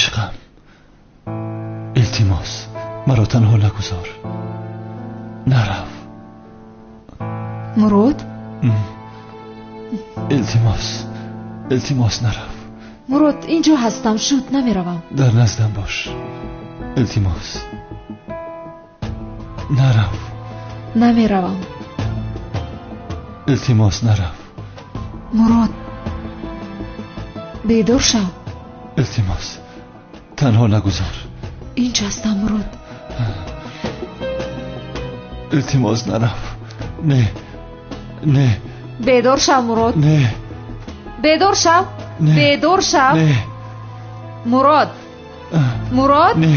Ишқам, илтимос, маро танҳо нагузор. Нарав. Мурод? Илтимос, илтимос, нарав. Мурод, инҷо ҳастам, шуд, намеравам. Дар наздам бош. Илтимос. Нарав. Намеравам. Илтимос, нарав. Мурод, бедор шав. Илтимос, танҳо нагузор. Инҷо ҳастам, Мурод. Илтимос, нарав. Не, не. Бедор шав, Мурод. Не. Бедор шав. Бедор шав. Не. Мурод. Мурод. Не,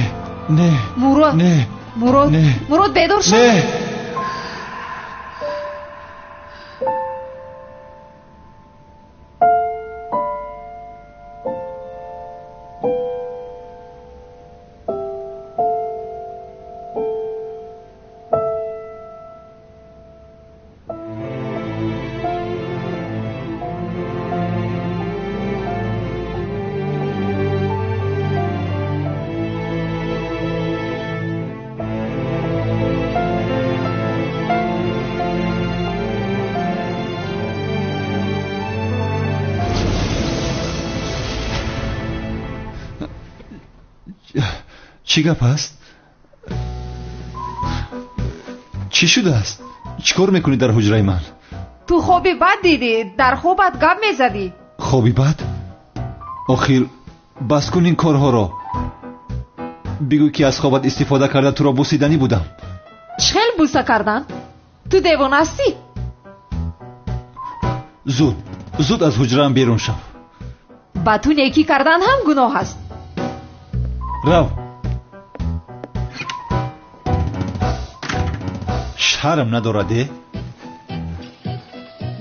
не. Мурод. Не. Мурод. Не. Мурод, бедор шав. Не. Чӣ гап аст? Чӣ шудааст? Чӣ кор мекунӣ дар ҳуҷраи ман? Ту хоби бад дидӣ, дар хобат гап мезадӣ. Хоби бад? Охир бас кун ин корҳоро. Бигӯй, ки аз хобат истифода карда туро бусиданӣ будам. Чӣ хел буса кардан? Ту девона ҳастӣ? Зуд, зуд аз ҳуҷраам берун шав. Ба ту некӣ кардан ҳам гуноҳ аст. Рав. Шарм надорад, э?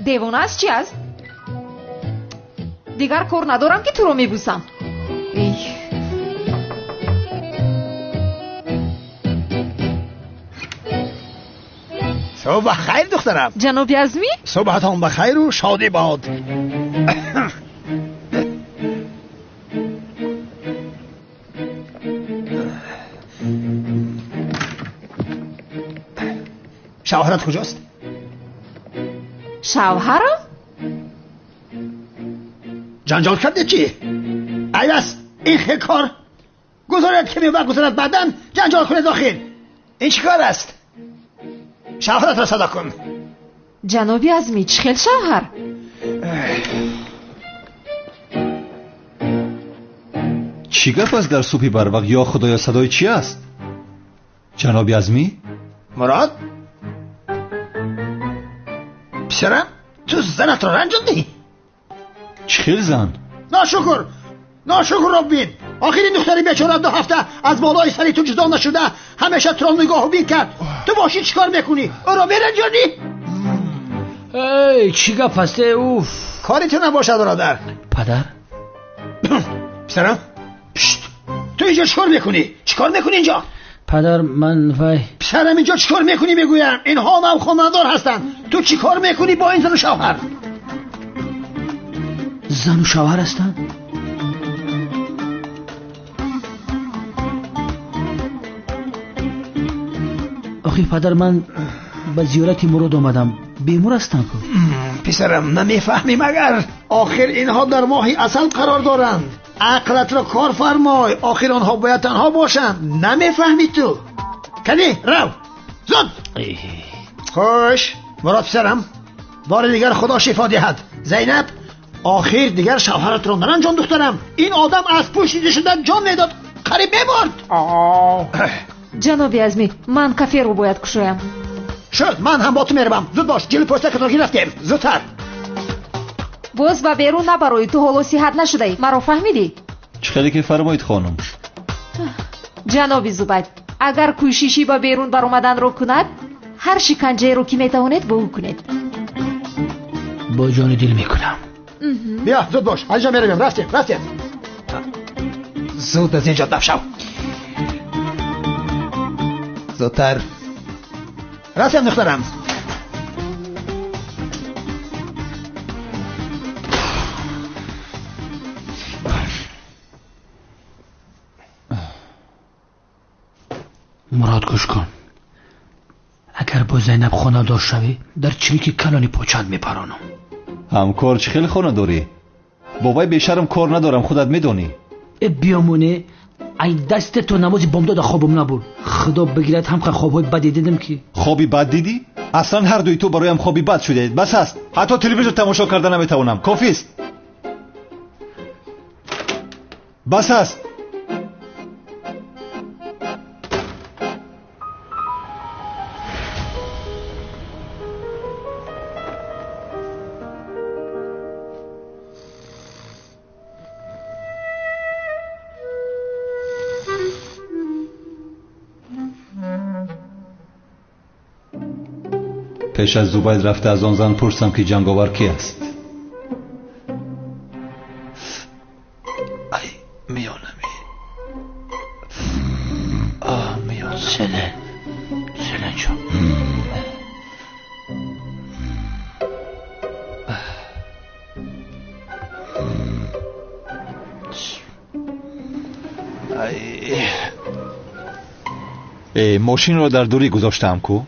Девона аст, чи аст? Дигар кор надорам, ки туро мебусам. Эй. Субҳ бахайр, духтарам. Ҷаноби Азмӣ? Субҳатон бахайру шодӣ бод. Шавҳарат куҷост? Шавҳарам? Ҷанҷол кардед чӣ? Айб аст ин хел кор. Гузоред каме вақт гузарад, баъдан ҷанҷол кунед. Охир ин чӣ кор аст? Шавҳаратро садо кун. Ҷаноби Азмӣ, чӣ хел шавҳар? Чӣ гап аст дар субҳи барвақт? Ё Худоё, садои чӣ аст? Ҷаноби Азмӣ? Мурод? Писарам, ту занатро ранҷондӣ? Чӣ хел зан? Ношукр, ношукрро бин. Охир ин духтари бечора 2 ҳафта аз болои сари ту ҷудо нашуда, ҳамеша туро нигоҳу бин кард. Ту бошӣ чӣ кор мекунӣ? Ӯро меранҷонӣ? Эй, чӣ гап аст? Уф, кори ту набошад, бародар. Падар? Писарам, ту инҷо чӣ кор мекунӣ? Чӣ кор мекунӣ инҷо? Падар, ман вай. Писарам, инҷо чӣ кор мекунӣ мегӯям? Инҳо ҳам хонандор ҳастанд. Ту чӣ кор мекунӣ бо ин зану шавҳар? Зану шавҳар ҳастанд? Охир падар, ман ба зиёрати Мурод омадам. Бемор ҳастам ку. Писарам, намефаҳмӣ магар? Охир инҳо дар моҳи асал қарор доранд. Ақлатро кор фармой. Охир онҳо бояд танҳо бошанд. Намефаҳмӣ ту? Кани, рав, зуд. Хуш, Мурод писарам, бори дигар Худо шифо диҳад. Зайнаб, охир дигар шавҳаратро наранҷон, духтарам. Ин одам аз пӯшида шуда ҷон медод, қариб мемурд. Ҷаноби Азмӣ, ман каферо бояд кушоям. Шуд, ман ҳам бо ту меравам. Зуд бош, ҷилу пӯстакатро гирифтем. Зудтар. Боз ба берун набароӣ, ту ҳоло сиҳат нашудаӣ. Маро фаҳмидӣ? Чӣ хеле ки фармоед, хонум. Ҷаноби Зубайд, агар кӯшиши ба берун баромаданро кунад, ҳар шиканҷаеро ки метавонед бо ӯ кунед. Бо ҷони дил мекунам. Биё, зуд бош, аз инҷо меравем. Рафтем, рафтем. Зуд аз инҷо даф шав. Зудтар. Рафтем, духтарам. Мурод, гӯш кун, агар бо Зайнаб хонадор шавӣ, дар чирики калони почаат мепаронам. Ҳамкор, чӣ хел хонадорӣ? Бо вай бешарм кор надорам, худат медонӣ. Э, биёмоне, ай дасте то намози бомдода хобам набуд. Худо бигирад, ҳамқа хобҳои баде дидам ки. Хоби бад дидӣ? Аслан ҳар дуи ту бароям хоби бад шудаед. Бас аст, ҳатто телевизор тамошо карда наметавонам. Кофист, бас аст. Пеш аз Зубайд рафта аз он зан пурсам, ки ҷанговар ки аст. Ай, миёнами. Оҳ, миёнам. Селен, Селенҷон. Ай. Э, мошинро дар дурӣ гузоштаам ку?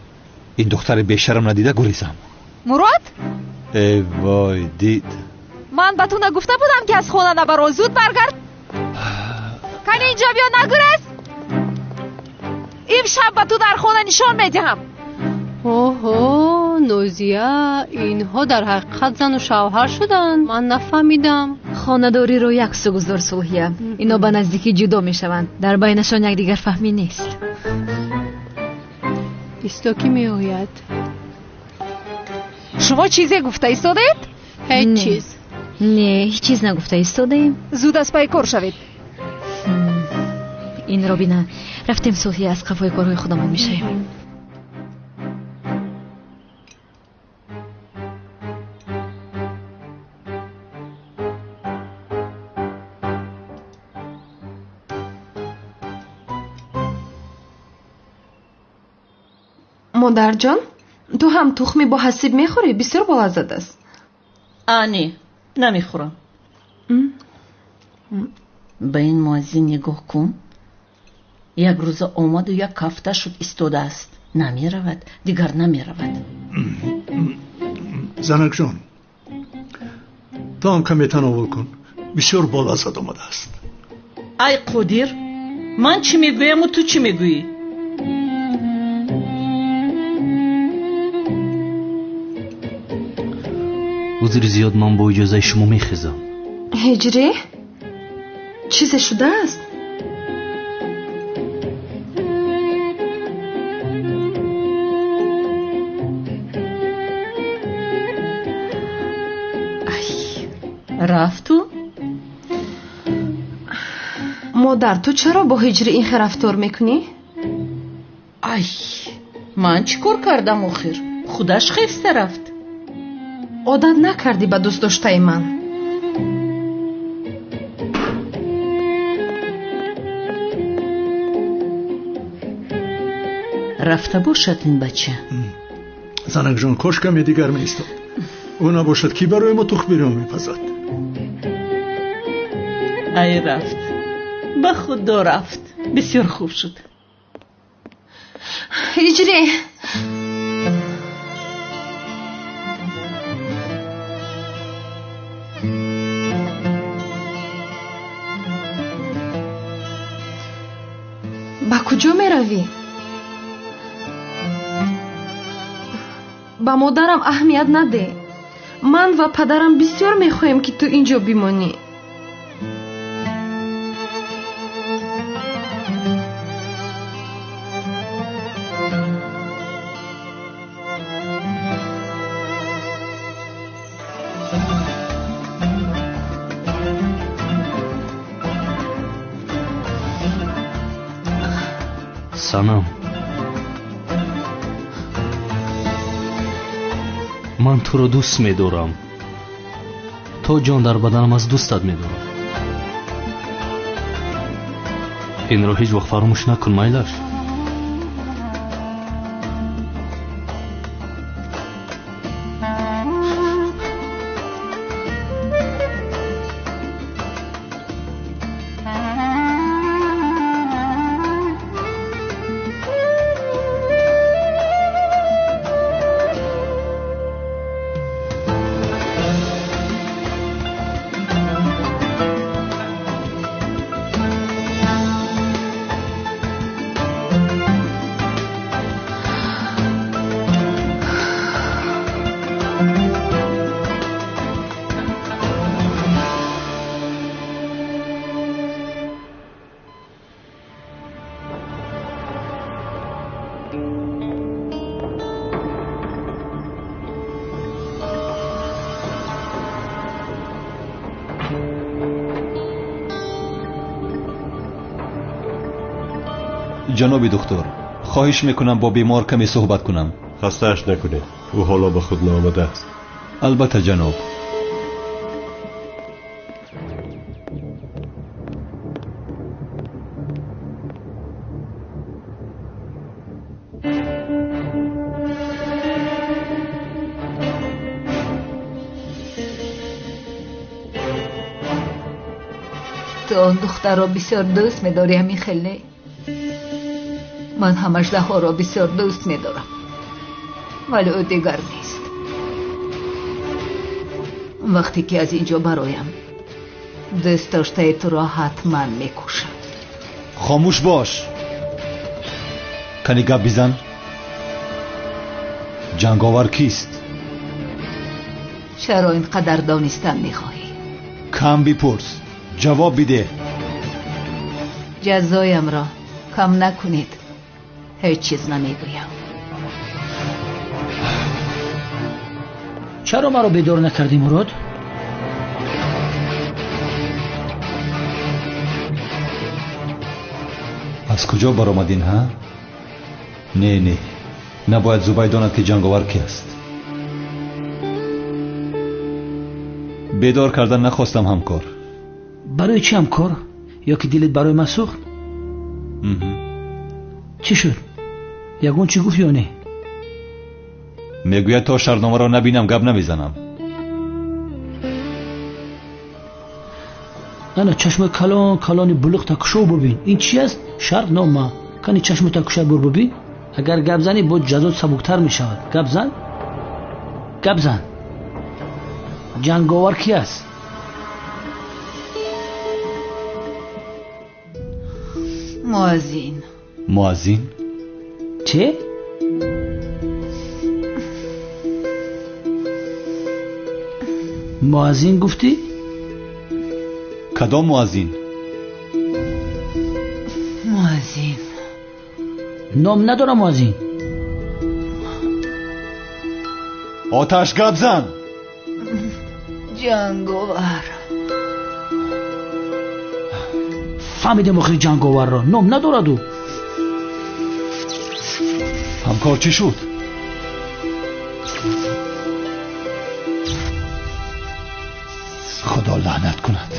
Ин духтари бешарм надида гурезам. Мурод? Э, вой, дид. Ман ба ту нагуфта будам, ки аз хона набаро. Зуд баргард. Кани инҷо биё, нагурез. Имшаб ба ту дар хона нишон медиҳам. Оҳо, Нозия, инҳо дар ҳақиқат зану шавҳар шуданд. Ман нафаҳмидам. Хонадориро як су гузор, Сулҳия. Ино ба наздикӣ ҷудо мешаванд. Дар байнашон якдигарфаҳмӣ нест. Исто ки меояд. Шумо чизе гуфта истодаед? Ҳеҷ чиз. Не, ҳеҷ чиз нагуфта истодаем. Зуд аз пайи кор шавед. Инро бина. Рафтем, Сулҳия, аз қафои корҳои худамон мешавем. Модарҷон, ту ҳам тухми бо ҳасиб мехӯрӣ? Бисёр болаззат аст. А, не, намехӯрам. Ба ин муаззин нигоҳ кун. Як рӯза омаду як ҳафта шуд истодааст. Намеравад, дигар намеравад. Занакҷон, ту ҳам каме тановул кун, бисёр болаззат омадааст. Ай Қодир, ман чӣ мегӯяму ту чӣ мегӯӣ? Узри зиёд, ман бо иҷозаи шумо мехезам. Ҳиҷрӣ, чизе шудааст? Рафту? Модар, ту чаро бо Ҳиҷрӣ ин хел рафтор мекунӣ? Ай, ман чӣ кор кардам охир? Худаш хеста рафт. Одат накардӣ ба дӯстдоштаи ман. Рафта бошад ин бача. Занакҷон, кош каме дигар меистод. Ӯ набошад, кӣ барои мо тухмбирён мепазад? Ай, рафт, ба худо рафт. Бисёр хуб шуд. Ҳиҷрӣ, ба куҷо меравӣ? Ба модарам аҳамият надеҳ. Ман ва падарам бисёр мехоҳем, ки ту ин ҷо бимонӣ. Санам, ман туро дӯст медорам. То ҷон дар баданам аз дӯстат медорам. Инро ҳеҷ вақт фаромӯш накун, майлаш. Ҷаноби духтур, хоҳиш мекунам бо бемор каме суҳбат кунам. Хастааш накунед, ӯ ҳоло ба худ наомадааст. Албатта ҷаноб. Ту он духтарро бисёр дӯст медорӣ, ҳамин хел не? Ман ҳам аждаҳоро бисёр дӯст медорам, вале ӯ дигар нест. Вақте ки аз ин ҷо бароям, дӯст доштаи туро ҳатман мекушам. Хомӯш бош. Кани гап бизан. Ҷанговар кист? Чаро ин қадар донистан мехоҳӣ? Кам бипурс, ҷавоб бидеҳ. Ҷазоямро кам накунед, ҳеҷ чиз намегӯям. Чаро маро бедор накардӣ, Мурод? Аз куҷо баромадин, ҳа? Не, не, набояд Зубай донад, ки ҷанговар ки аст. Бедор кардан нахостам, ҳамкор. Барои чӣ ҳамкор? Ё ки дилат барои ман сӯхт? Чӣ шуд? Ягон чӣ гуфт ё не? Мегӯяд то шартномаро набинам гап намезанам. Ана чашмои калон калони булуғта кушо бубин. Ин чи аст? Шартнома. Кани чашмота кушай бур бубин. Агар гап занӣ, боз ҷазот сабуктар мешавад. Гап зан, гап зан. Ҷанговар ки аст? Муаззин. Муаззин? Чӣ? Муаззин гуфтӣ? Кадом муаззин? Муаззин. Ном надорам муаззин. Оташ, гап зан. Ҷанговар. Фаҳмидем охири ҷанговарро. Ном надорад ӯ. Ҳамкор, чӣ шуд? Худо лаънат кунад.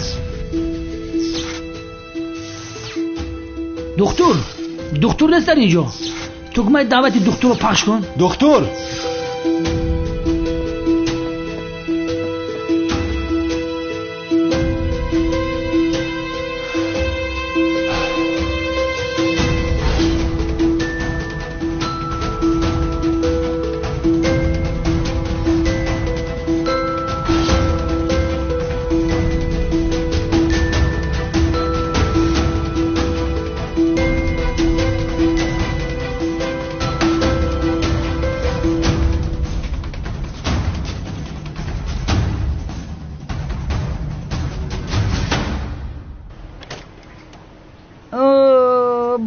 Духтур, духтур нест дар ин ҷо. Тугмаи даъвати духтурро пахш кун. Духтур!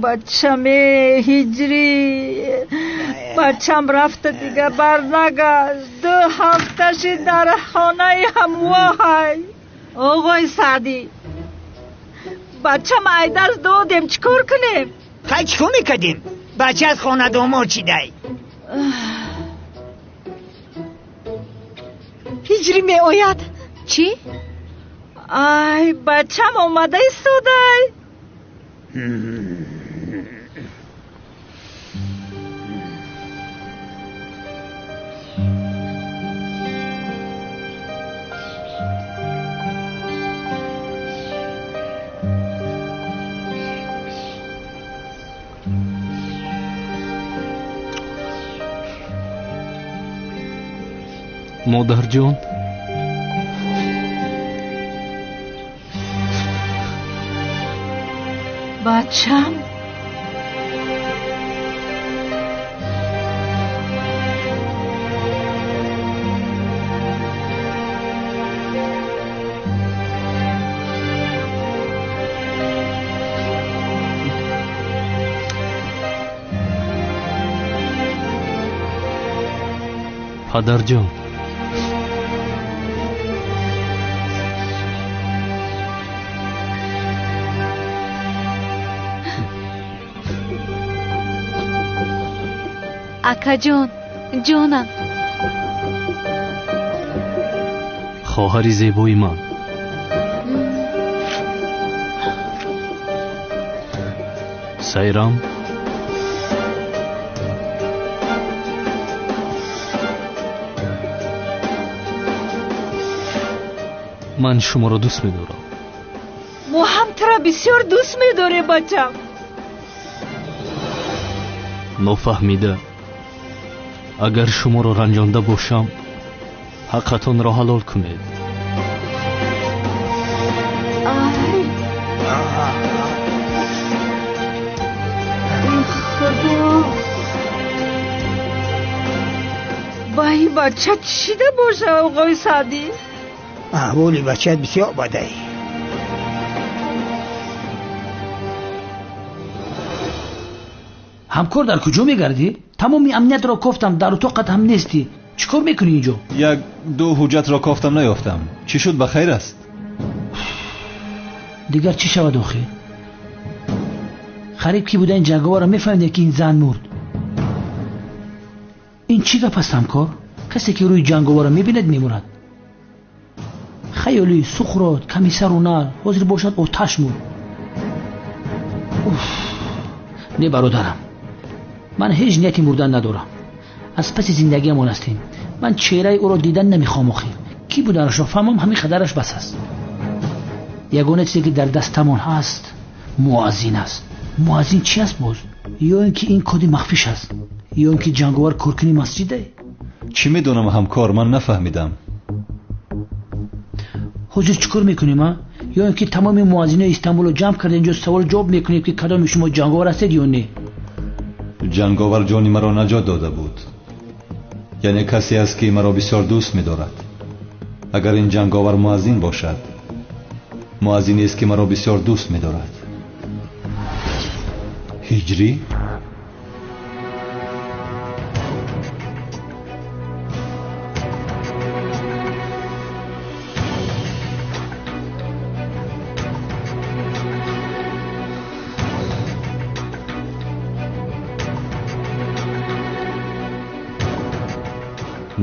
Бачаме ҳиҷрӣ, бачам рафта, дига барнагашт. 2 ҳафта шид дар хонаи ҳамвоҳай. Оғои Саъдӣ, бачам айдаст додем, чӣ кор кунем? Хай, чӣ кор мекардем? Бача аз хонадомод шидай. Ҳиҷрӣ меояд. Чӣ? Ай, бачам омада истодай. Модарҷон, бачам, Падарҷон, акаҷон, ҷонам, хоҳари зебои ман. Сайрам, ман шуморо дӯст медорам. Мо ҳам туро бисёр дӯст медорем, бачам. Нофаҳмида, агар шуморо ранҷонда бошам, ҳаққатонро ҳалол кунед. Худо, ба ин бача чӣ шида боша, оғои Саъдӣ? Аҳволи бачаат бисёр бадай. Ҳамкор, дар куҷо мегардӣ? Тамоми амниятро кофтам, дар утоқат ҳам нестӣ. Чӣ кор мекунӣ инҷо? Як ду ҳуҷҷатро кофтам, наёфтам. Чӣ шуд, ба хайр аст? Дигар чӣ шавад охир? Қариб ки буда ин ҷанговарро мефаҳмидем, ки ин зан мурд. Ин чӣ гап аст, ҳамкор? Касе ки рӯи ҷанговарро мебинад, мемурад. Хаёли Суқрот, комиссару нар, ҳозир бошад оташ мурд. Не, бародарам, ман ҳеҷ нияти мурдан надорам. Аз паси зиндагиамон ҳастем. Ман чеҳраи ӯро дидан намехоҳам охир. Кӣ буданашро фаҳмам, ҳамин қадараш бас аст. Ягона чизе ки дар дастамон ҳаст, муаззин аст. Муаззин чи аст боз? Ё ин ки ин коди махфиш аст, ё ин ки ҷанговар коркуни масҷиде? Чӣ медонам, ҳамкор, ман нафаҳмидам. Ҳозир чӣ кор мекунем, а? Ё ин ки тамоми муаззинои Истанбулро ҷамъ карда инҷо савол ҷавоб мекунем, ки кадоми шумо ҷанговар ҳастед ё не? Ҷанговар ҷони маро наҷот дода буд. Яъне касе аст, ки маро бисёр дӯст медорад. Агар ин ҷанговар муаззин бошад, муаззинест, ки маро бисёр дӯст медорад. Ҳиҷрӣ?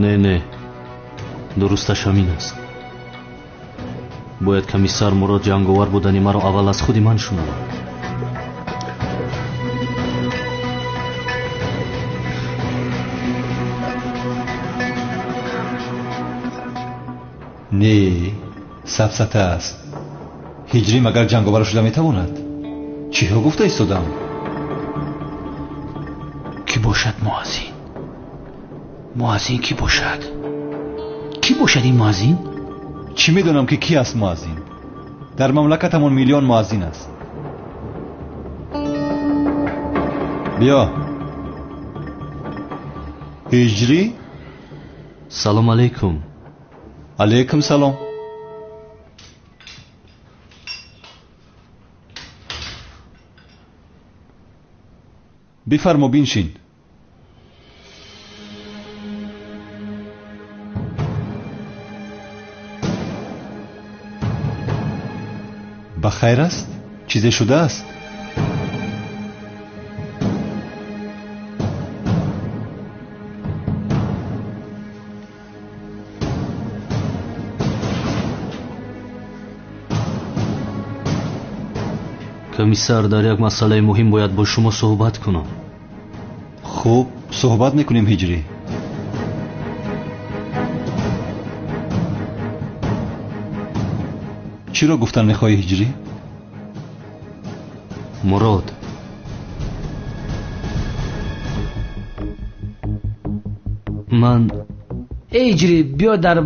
Не, не, дурусташ ҳамин аст. Бояд комиссар Мурод ҷанговар будани маро аввал аз худи ман шунавад. Не, сафсата аст. Ҳиҷрӣ магар ҷанговар шуда метавонад? Чиҳо гуфта истодам? Кӣ бошад муаззин? Муаззин кӣ бошад? Кӣ бошад ин муаззин? Чӣ медонам, ки кӣ аст муаззин? Дар мамлакатамон миллион муаззин аст. Биё, ҳиҷрӣ. Салом алейкум. Алейкум салом. Бифармо, биншин. Ба хайр аст? Чизе шудааст? Комиссар, дар як масъалаи муҳим бояд бо шумо суҳбат кунам. Хуб, суҳбат мекунем, ҳиҷрӣ. Чиро гуфтан мехоҳӣ, ҳиҷрӣ? Мурод, ман эй ҳиҷрӣ, биё дар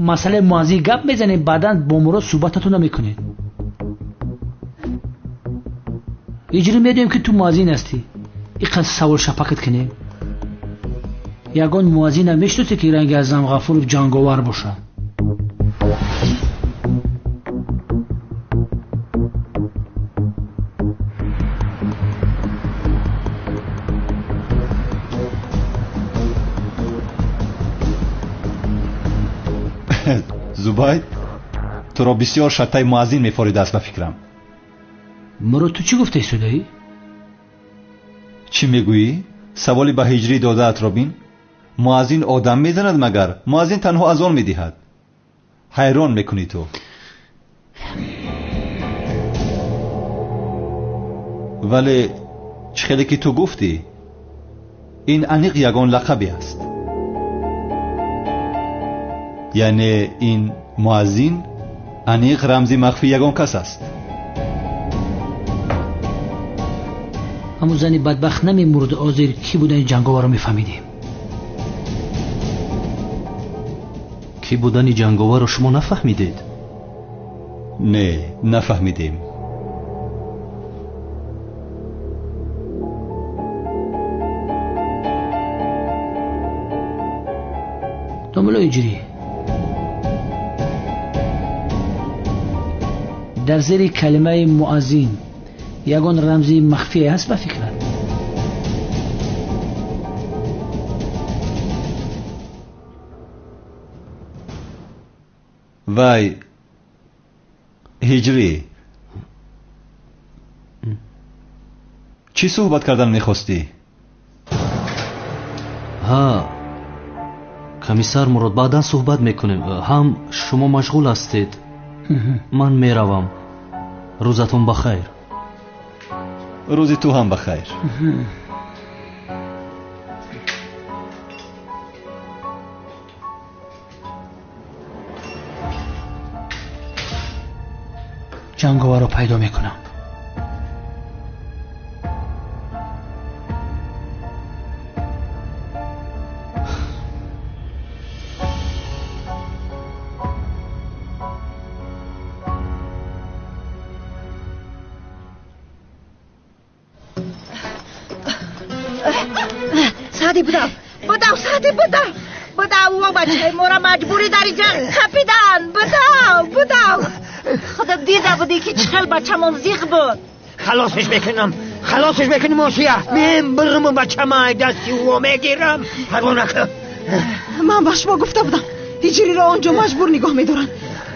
масъалаи муаззин гап мезанем, баъдан бо Мурод суҳбататон намекунед. Ҳиҷрӣ, медонем, ки ту муаззин ҳастӣ. Ин қадр савол шапакат кунем. Ягон муаззинам мешиносӣ, ки ранги Азам Ғафуров ҷанговар бошад? Зубайд, туро бисёр шаттаи муаззин мефоридааст ба фикрам. Мурод, ту чӣ гуфта истодаӣ? Чӣ мегӯӣ? Саволи ба ҳиҷрӣ додаатро бин. Муаззин одам мезанад магар? Муаззин танҳо азон медиҳад. Ҳайрон мекунӣ ту. Вале чӣ хеле ки ту гуфтӣ, ин аниқ ягон лақабе аст. Яъне ин муаззин аниқ рамзи махфии ягон кас аст. Ҳамун зани бадбахт намемурд, ҳозир кӣ будани ҷанговарро мефаҳмидем. Кӣ будани ҷанговарро шумо нафаҳмидед? Не, нафаҳмидем. Домулло Ҳиҷрӣ, дар зери калимаи муаззин ягон рамзи махфие ҳаст ба фикрат? Вай ҳиҷрӣ, чӣ суҳбат кардан мехостӣ? Ҳа, комиссар Мурод, баъдан суҳбат мекунем. Ҳам шумо машғул ҳастед. Ман меравам. Рӯзатон ба хайр. Рӯзи ту ҳам ба хайр. Ҷанговарро пайдо мекунам. Сади будав, будав, сади будав, будав, о бачаи моро маҷбурӣ дар инҷа хапидан, будав, будав. Худо дида будӣ ки чӣ хел бачамон зиқ буд. Халосиш мекунам, халосиш мекунам, Осия. Мен бирму бачама дасти ӯ мегирам. Парво накун. Ман ба шумо гуфта будам, ҳиҷриро он ҷо маҷбур нигоҳ медоранд.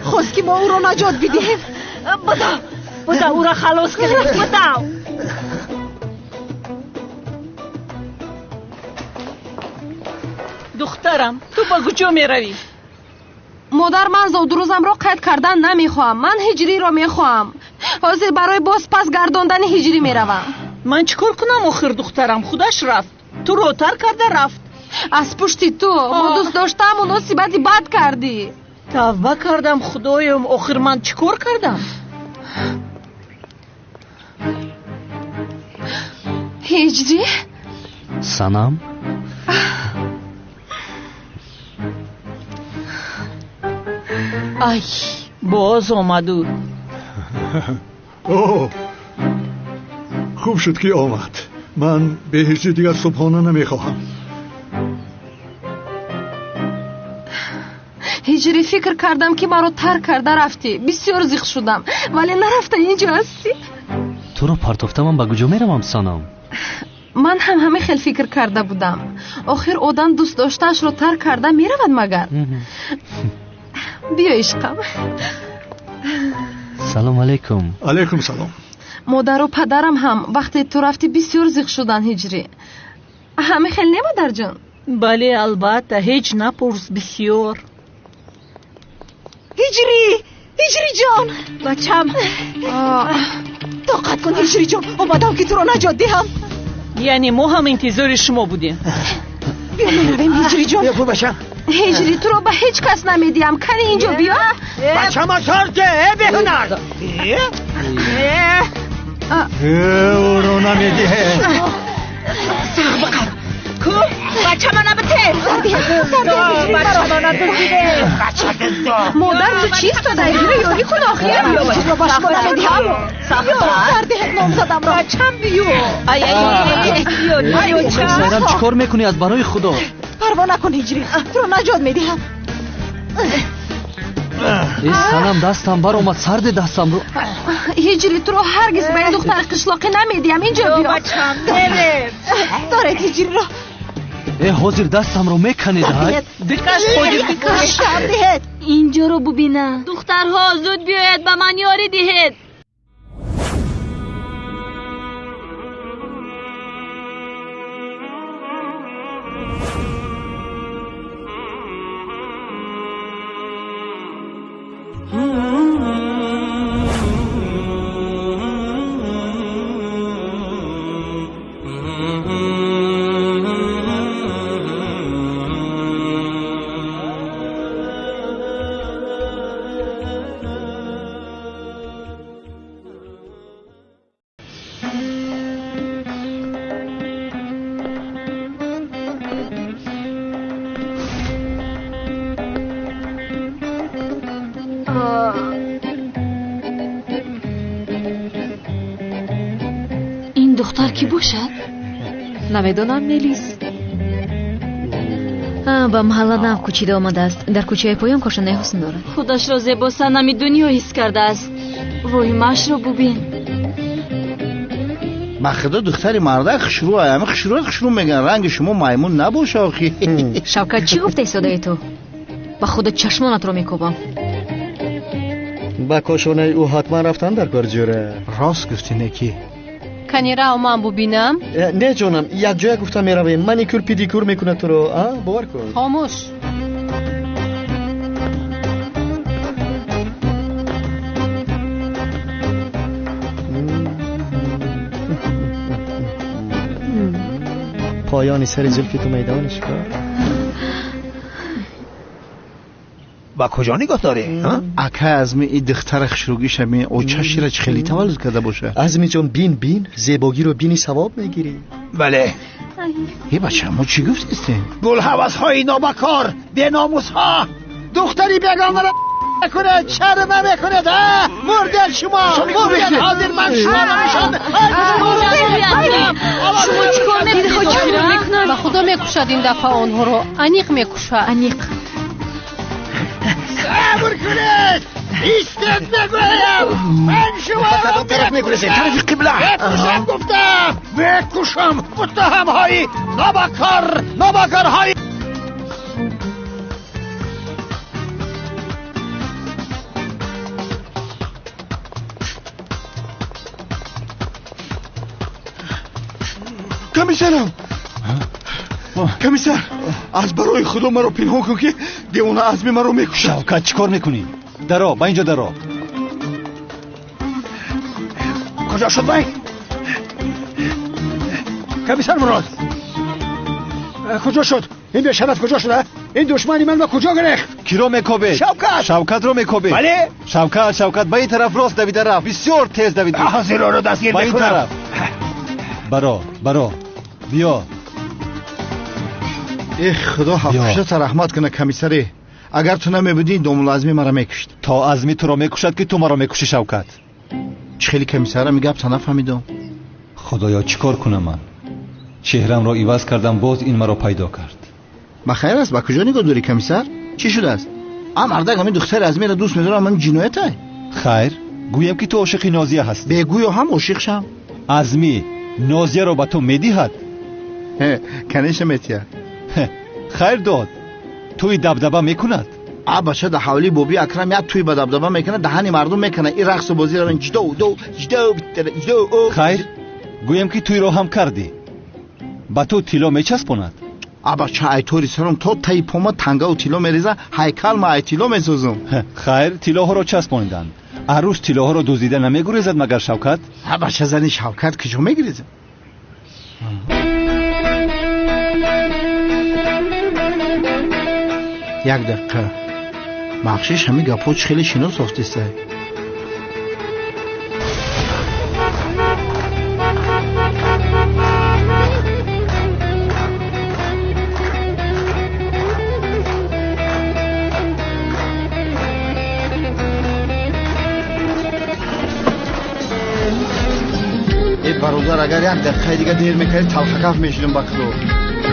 Хост ки мо ӯро наҷот бидиҳем. Будав, будав, ӯро халос кунем, будав. Духтарам, ту ба куҷо меравӣ? Модар, ман зодрӯзамро қайд кардан намехоҳам. Ман ҳиҷриро мехоҳам. Ҳозир барои боз пас гардондани ҳиҷрӣ меравам. Ман чӣ кор кунам охир, духтарам? Худаш рафт. Туро тар карда рафт. Аз пушти ту бо дӯст доштаам муносибати бад кардӣ. Тавба кардам, худоём, охир ман чӣ кор кардам? Ҳиҷрӣ? Санам? Ай, боз омаду. О, хуб шуд ки омад. Ман бе ҳиҷри дигар субҳона намехоҳам. Ҳиҷрӣ, фикр кардам ки маро тарк карда рафтӣ. Бисёр зиқ шудам, вале нарафта инҷо ҳастӣ. Туро партофта ман ба куҷо меравам, Санам? Ман ҳам ҳамин хел фикр карда будам. Охир одам дӯст доштаашро тарк карда меравад магар? Биё ишқам. Салом алейкум. Алейкум салом. Модару падарам ҳам вақте ту рафтӣ бисёр зиқ шуданд, ҳиҷрӣ. Ҳамин хел не, модарҷон? Бале, албатта, ҳеҷ напурс, бисёр. Ҳиҷрӣ, ҳиҷриҷон. Бачам. Тоқат кун, ҳиҷриҷон, омадам ки туро наҷот диҳам. Яъне мо ҳам интизори шумо будем. Биё меравем, ҳиҷриҷон. Биё бачам. Ҳиҷрӣ, туро ба ҳеҷ кас намедиҳам. Кани инҷо биё. Бачама сарде, э беҳунар. Ӯро намедиҳе. Сағ биқаб. Ку, бачама набите. Бачама надуздиде. Бача дуздо. Модар, ту чӣ истодаӣ? Биё ёрӣ кун охир. Чизро ба шумо намедиҳам. Сардиҳед номзадамро. Бачам биё. Ай, ай, биё, биё. Сайрам, чӣ кор мекунӣ аз барои Худо? Парво накун, ҳиҷрӣ, туро наҷот медиҳам. Э, Санам, дастам баромад, сарде дастамро. Ҳиҷрӣ, туро ҳаргиз ба ин духтари қишлоқӣ намедиҳам. Инҷо биё. Бачам, мерем. Доред ҳиҷриро. Э, ҳозир дастамро меканед. Бикаш, ҳозир бикаш. Сардиҳед. Инҷоро бубина. Духтарҳо, зуд биёед, ба ман ёрӣ диҳед. Ин духтар кӣ бошад? Намедонам, Мелис. Ба маҳалла нав кӯчида омадааст. Дар кӯчаи поён кошонаи ҳусн дорад. Худашро зебо санами дунё ҳис кардааст. Воҳимаашро бубин. Ба худо духтари мардак хушрӯ, ами хушрӯ хушрӯ мегӯянд. Ранги шумо маймун набоша охи. Шавкат, чӣ гуфта истодаи ту? Ба худо чашмонатро мекӯбам. Ба кошонаи ӯ ҳатман рафтан дар кор ҷӯра. Рост гуфтӣ, неки. Канирао ман бубинам? Не ҷонам, якҷоя гуфта меравем. Маникюр педикюр мекунад туро, а? Бовар кун. Хомӯш. Поёни сари зулфи ту майдони шикор. Ба куҷо нигоҳ дорӣ? Ака, азми и духтара хушрӯгиша ми очашира чӣ хеле таваллуд карда боша. Азми ҷон, бин, бин, зебогиро бини савоб мегирӣ. Бале. Е бача, мо чӣ гуфтистем? Гулҳавасҳои нобакор, беномусҳо, духтари бегонаро мекунед, шарм намекунед, а? Мурдед шумо, мурдед, ҳозир ман шуморо нишон. Шумо чӣ кор мекунед? Ба худо мекушад ин дафъа онҳоро, аниқ мекушад. Аниқ. Сабр кунед! Истед мегӯям! Ман шуморо тараф мекуресед, тарафи қибла. Мекушам гуфтам! Мекушам! Муттаҳамҳои нобакор, нобакорҳои Комиссарам! Комиссар, аз барои худо маро пинҳон кун, ки девона азми маро мекушад. Шавкат, чӣ кор мекунӣ? Даро, ба инҷо даро. Куҷо шуд вай? Комиссар Мурод, куҷо шуд? Ин бешараф куҷо шуда? Ин душмани ман ба куҷо гирехт? Киро мекобед? Шавкат! Шавкатро мекобед? Бале. Шавкат, Шавкат ба ин тараф рост давида рафт. Бисёр тез давид. Ҳозир ӯро дастгир Ба ин мекунам. тараф. Баро, баро. Биё. Эх, худо ҳафтушата раҳмат кунад, комиссаре. Агар ту намебудӣ, домула азми маро мекушт. То азми туро мекушад, ки ту маро мекушӣ, Шавкат. Чӣ хеле комиссарам гапта нафаҳмидам. Худоё, чӣ кор кунам ман? Чеҳрамро иваз кардам, боз ин маро пайдо кард. Ба хайр аст, ба куҷо нигоҳ дорӣ, комиссар? Чӣ шудааст? А мардак ҳамин духтари азмиро дӯст медорам, ман ҷиноятай. Хайр, гӯям ки ту ошиқи Нозия ҳастӣ. Бегӯё ҳам ошиқ шам. Азмӣ Нозияро ба ту медиҳад? Конечно метиҳад. Хайр дод. Тӯи дабдаба мекунад? А бача, дар ҳавлии боби Акрам як тӯи ба дабдаба мекунад, даҳани мардум мекунад. Ин рақсу бозиро ҷдо до ҷдо ҷдо. Хайр, гӯям ки тӯйро ҳам кардӣ. Ба ту тилло мечаспонад? А бача, айтори саром то таи пома тангаву тилло мереза, ҳайкал ма ай тилло месозум. Хайр, тиллоҳоро часпониданд. Арӯс тиллоҳоро дуздида намегурезад магар, Шавкат? А бача, зани Шавкат куҷо мегирезад? Як дақиқа. Бахшиш, ҳамин гапҳо чӣ хеле шинос сохтиста. Э бародар, агар як дақиқаи дига дер мекардӣ, талхакаф мешудем ба худо.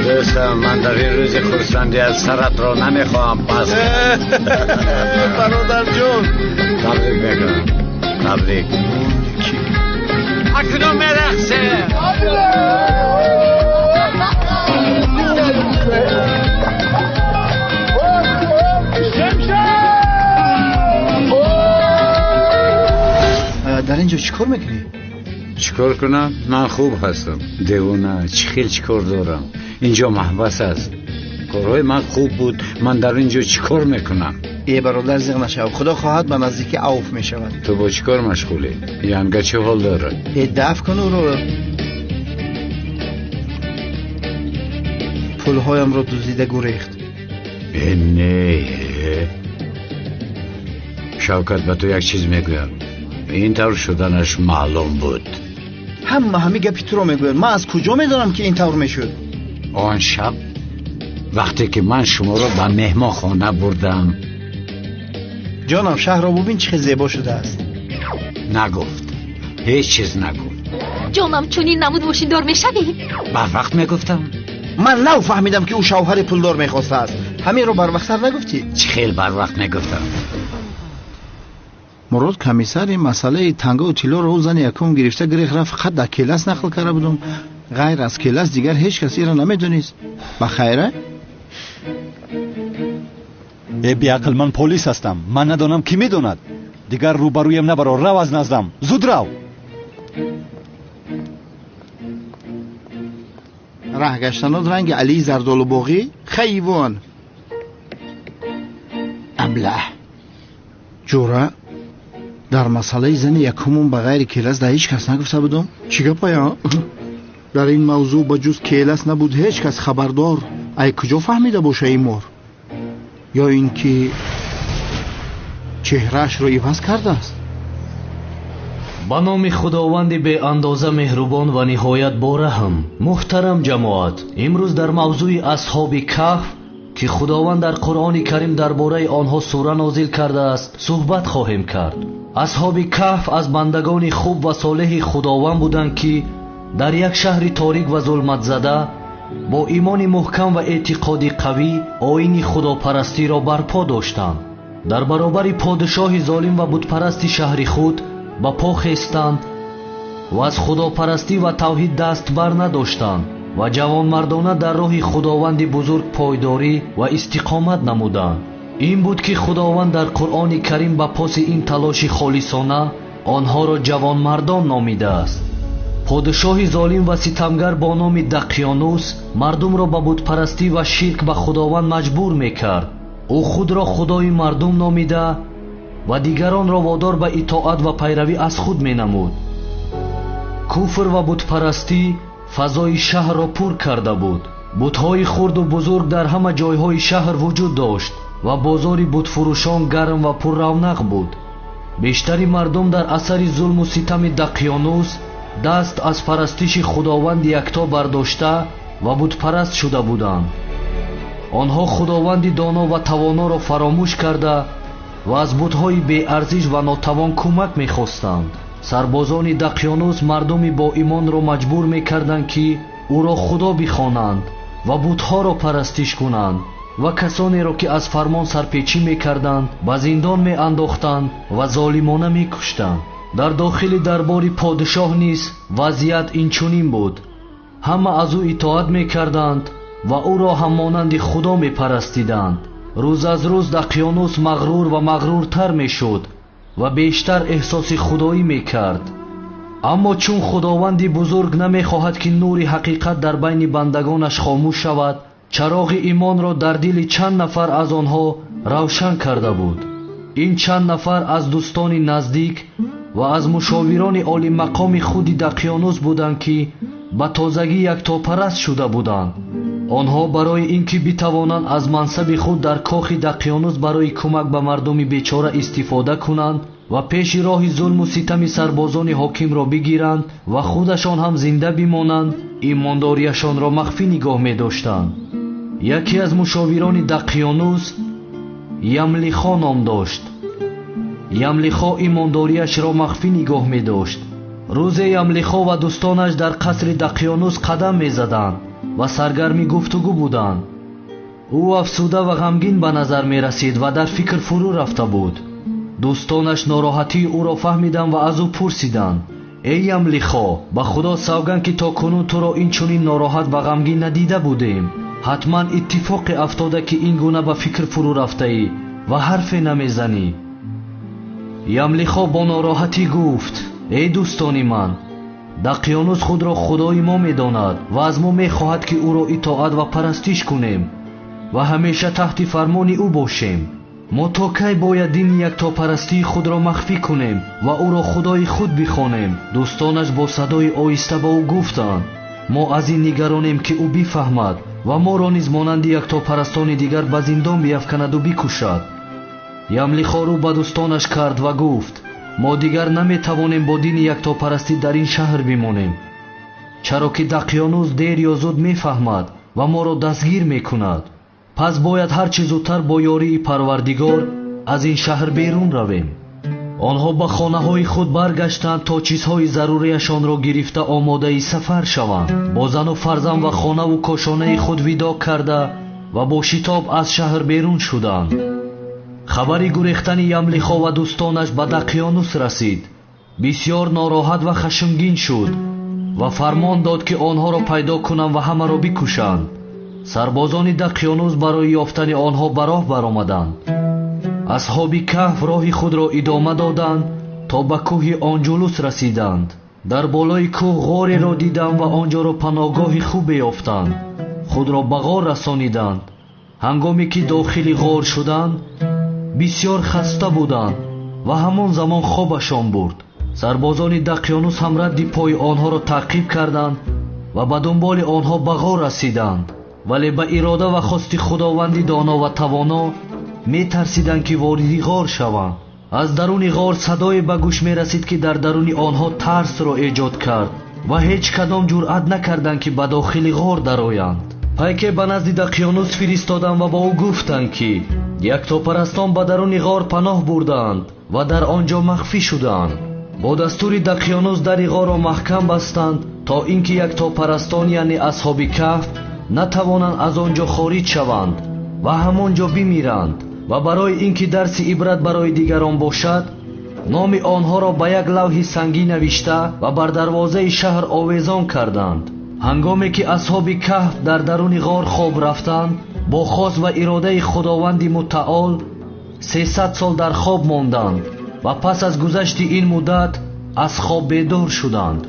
Дӯстам, ман дар ин рӯзи хурсандӣ аз саратро намехоҳам пас. Бародарҷон, табрик мекунам, табрик. Акнун мерақсем. Шамшер! инҷо чӣ кор мекунӣ? Чӣ кор кунам? Ман хуб ҳастам. Девона, чӣ хел чӣ кор дорам? Инҷо маҳбас аст. Корҳои ман хуб буд. Ман дар инҷо чӣ кор мекунам? Э бародар, зиқ нашав. Худо хоҳад ба наздикӣ авф мешавад. Ту бо чӣ кор машғулӣ? Янга чӣ ҳол дорад? Э даф кун ӯро. Пулҳоямро дуздида гурехт. Э не. Шавкат, ба ту як чиз мегӯям. Ин тавр шуданаш маълум буд. Ҳама ҳамин гапи туро мегӯяд. Ман аз куҷо медонам ки ин тавр мешуд? Он шаб вақте ки ман шуморо ба меҳмонхона бурдам. Ҷонам, шаҳрро бубин чӣ хел зебо шудааст. Нагуфт, ҳеҷ чиз нагуфт. Ҷонам, чунин намуд мошиндор мешавӣ? Барвақт мегуфтам. Ман нав фаҳмидам ки ӯ шавҳари пулдор мехостааст. Ҳаминро барвақттар нагуфтӣ? Чӣ хел барвақт мегуфтам? Мурод комиссар ин масъалаи тангаву тиллоро ӯ зани якум гирифта гирех рафт, фақат дар келас нақл карда будум. Ғайр аз келас дигар ҳеҷ кас инро намедонист. Ба хайра? Э беақл, ман полис ҳастам. Ман надонам, кӣ медонад? Дигар рӯбарӯям набаро, рав аз наздам. Зуд рав. Раҳ гаштанот ранги Алии Зардолубоғӣ? Хайвон. Аблаҳ. Ҷура, дар масъалаи зани якумум ба ғайри келас дар ҳеҷ кас нагуфта будум. Чӣ гапая? Дар ин мавзӯъ ба ҷуз келас набуд ҳеҷ кас хабардор. Ай куҷо фаҳмида боша ин мор? Ё ин ки чеҳраашро иваз кардааст? Ба номи Худованди беандоза меҳрубон ва ниҳоят бораҳм. Муҳтарам ҷамоат, имрӯз дар мавзӯи асҳоби каҳф, ки Худованд дар Қуръони Карим дар бораи онҳо сура нозил кардааст, суҳбат хоҳем кард. Асҳоби каҳф аз бандагони хуб ва солеҳи Худованд буданд, ки дар як шаҳри торик ва зулматзада бо имони муҳкам ва эътиқоди қавӣ оини худопарастиро барпо доштанд. Дар баробари подшоҳи золим ва бутпарасти шаҳри худ ба по хестанд ва аз худопарастӣ ва тавҳид даст бар надоштанд ва ҷавонмардона дар роҳи Худованди бузург пойдорӣ ва истиқомат намуданд. Ин буд ки Худованд дар Қуръони Карим ба поси ин талоши холисона онҳоро ҷавонмардон номидааст. Подшоҳи золим ва ситамгар бо номи Дақёнус мардумро ба бутпарастӣ ва ширк ба Худованд маҷбур мекард. Ӯ худро худои мардум номида ва дигаронро водор ба итоат ва пайравӣ аз худ менамуд. Куфр ва бутпарастӣ фазои шаҳрро пур карда буд. Бутҳои хурду бузург дар ҳама ҷойҳои шаҳр вуҷуд дошт ва бозори бутфурӯшон гарм ва пурравнақ буд. Бештари мардум дар асари зулму ситами Дақёнус даст аз парастиши Худованди якто бардошта ва бутпараст шуда буданд. Онҳо Худованди доно ва тавоноро фаромӯш карда ва аз бутҳои беарзиш ва нотавон кӯмак мехостанд. Сарбозони Дақёнус мардуми боимонро маҷбур мекарданд, ки ӯро худо бихонанд ва бутҳоро парастиш кунанд ва касонеро, ки аз фармон сарпечӣ мекарданд, ба зиндон меандохтанд ва золимона мекуштанд. Дар дохили дарбори подшоҳ низ вазъият инчунин буд. Ҳама аз ӯ итоат мекарданд ва ӯро ҳам монанди худо мепарастиданд. Рӯз аз рӯз Дақёнус мағрур ва мағруртар мешуд ва бештар эҳсоси худоӣ мекард. Аммо чун Худованди бузург намехоҳад, ки нури ҳақиқат дар байни бандагонаш хомӯш шавад, чароғи имонро дар дили чанд нафар аз онҳо равшан карда буд. Ин чанд нафар аз дӯстони наздик ва аз мушовирони олимақоми худи Дақёнус буданд, ки ба тозагӣ яктопараст шуда буданд. Онҳо барои ин ки битавонанд аз мансаби худ дар кохи Дақёнус барои кӯмак ба мардуми бечора истифода кунанд ва пеши роҳи зулму ситами сарбозони ҳокимро бигиранд ва худашон ҳам зинда бимонанд, имондориашонро махфӣ нигоҳ медоштанд. Яке аз мушовирони Дақёнус Ямлихо ном дошт. Ямлихо имондориашро махфӣ нигоҳ медошт. Рӯзе Ямлихо ва дӯстонаш дар қасри Дақёнус қадам мезаданд ва саргарми гуфтугӯ буданд. Ӯ афсуда ва ғамгин ба назар мерасид ва дар фикр фурӯ рафта буд. Дӯстонаш нороҳатии ӯро фаҳмиданд ва аз ӯ пурсиданд: эй Ямлихо, ба Худо савганд, ки то кунун туро ин чунин нороҳат ва ғамгин надида будем. Ҳатман иттифоқе афтода, ки ин гуна ба фикр фурӯ рафтаӣ ва ҳарфе намезанӣ. Ямлихо бо нороҳатӣ гуфт: Эй дӯстони ман, Дақиёнус худро худои мо медонад ва аз мо мехоҳад, ки ӯро итоат ва парастиш кунем ва ҳамеша таҳти фармони ӯ бошем. Мо то кай бояд дини яктопарастии худро махфӣ кунем ва ӯро худои худ бихонем? Дӯстонаш бо садои оҳиста ба ӯ гуфтанд: мо аз ин нигаронем, ки ӯ бифаҳмад ва моро низ монанди яктопарастони дигар ба зиндон биафканаду бикушад. Ямлихо рӯ ба дӯстонаш кард ва гуфт: мо дигар наметавонем бо дини яктопарастӣ дар ин шаҳр бимонем, чаро ки Дақиёнус дер ё зуд мефаҳмад ва моро дастгир мекунад. Пас бояд ҳарчи зудтар бо ёрии Парвардигор аз ин шаҳр берун равем. Онҳо ба хонаҳои худ баргаштанд то чизҳои зарурияшонро гирифта омодаи сафар шаванд. Бо зану фарзанд ва хонаву кошонаи худ видо карда ва бо шитоб аз шаҳр берун шуданд. Хабари гурехтани Ямлихо ва дӯстонаш ба Дақиёнус расид. Бисёр нороҳат ва хашмгин шуд ва фармон дод, ки онҳоро пайдо кунанд ва ҳамаро бикушанд. Сарбозони Дақиёнус барои ёфтани онҳо ба роҳ баромаданд. Асҳоби Каҳф роҳи худро идома доданд то ба кӯҳи Онҷулус расиданд. Дар болои кӯҳ ғореро диданд ва он ҷоро паноҳгоҳи хубе ёфтанд. Худро ба ғор расониданд. Ҳангоме ки дохили ғор шуданд, бисёр хаста буданд ва ҳамон замон хобашон бурд. Сарбозони Дақиёнус ҳам радди пои онҳоро таъқиб карданд ва ба дунболи онҳо ба ғор расиданд. Вале ба ирода ва хости Худованди доно ва тавоно метарсиданд, ки вориди ғор шаванд. Аз даруни ғор садое ба гӯш мерасид, ки дар даруни онҳо тарсро эҷод кард ва ҳеҷ кадом ҷуръат накарданд, ки ба дохили ғор дароянд. Пайке ба назди Дақиёнус фиристоданд ва ба ӯ гуфтанд, ки яктопарастон ба даруни ғор паноҳ бурдаанд ва дар он ҷо махфӣ шудаанд. Бо дастури Дақиёнус дари ғорро маҳкам бастанд, то ин ки яктопарастон, яъне асҳоби Каҳф, натавонанд аз он ҷо хориҷ шаванд ва ҳамон ҷо бимиранд. Ва барои ин ки дарси ибрат барои дигарон бошад, номи онҳоро ба як лавҳи сангӣ навишта ва бар дарвозаи шаҳр овезон карданд. Ҳангоме ки асҳоби Каҳф дар даруни ғор хоб рафтанд, бо хост ва иродаи Худованди мутаол 300 сол дар хоб монданд ва пас аз гузашти ин муддат аз хоб бедор шуданд.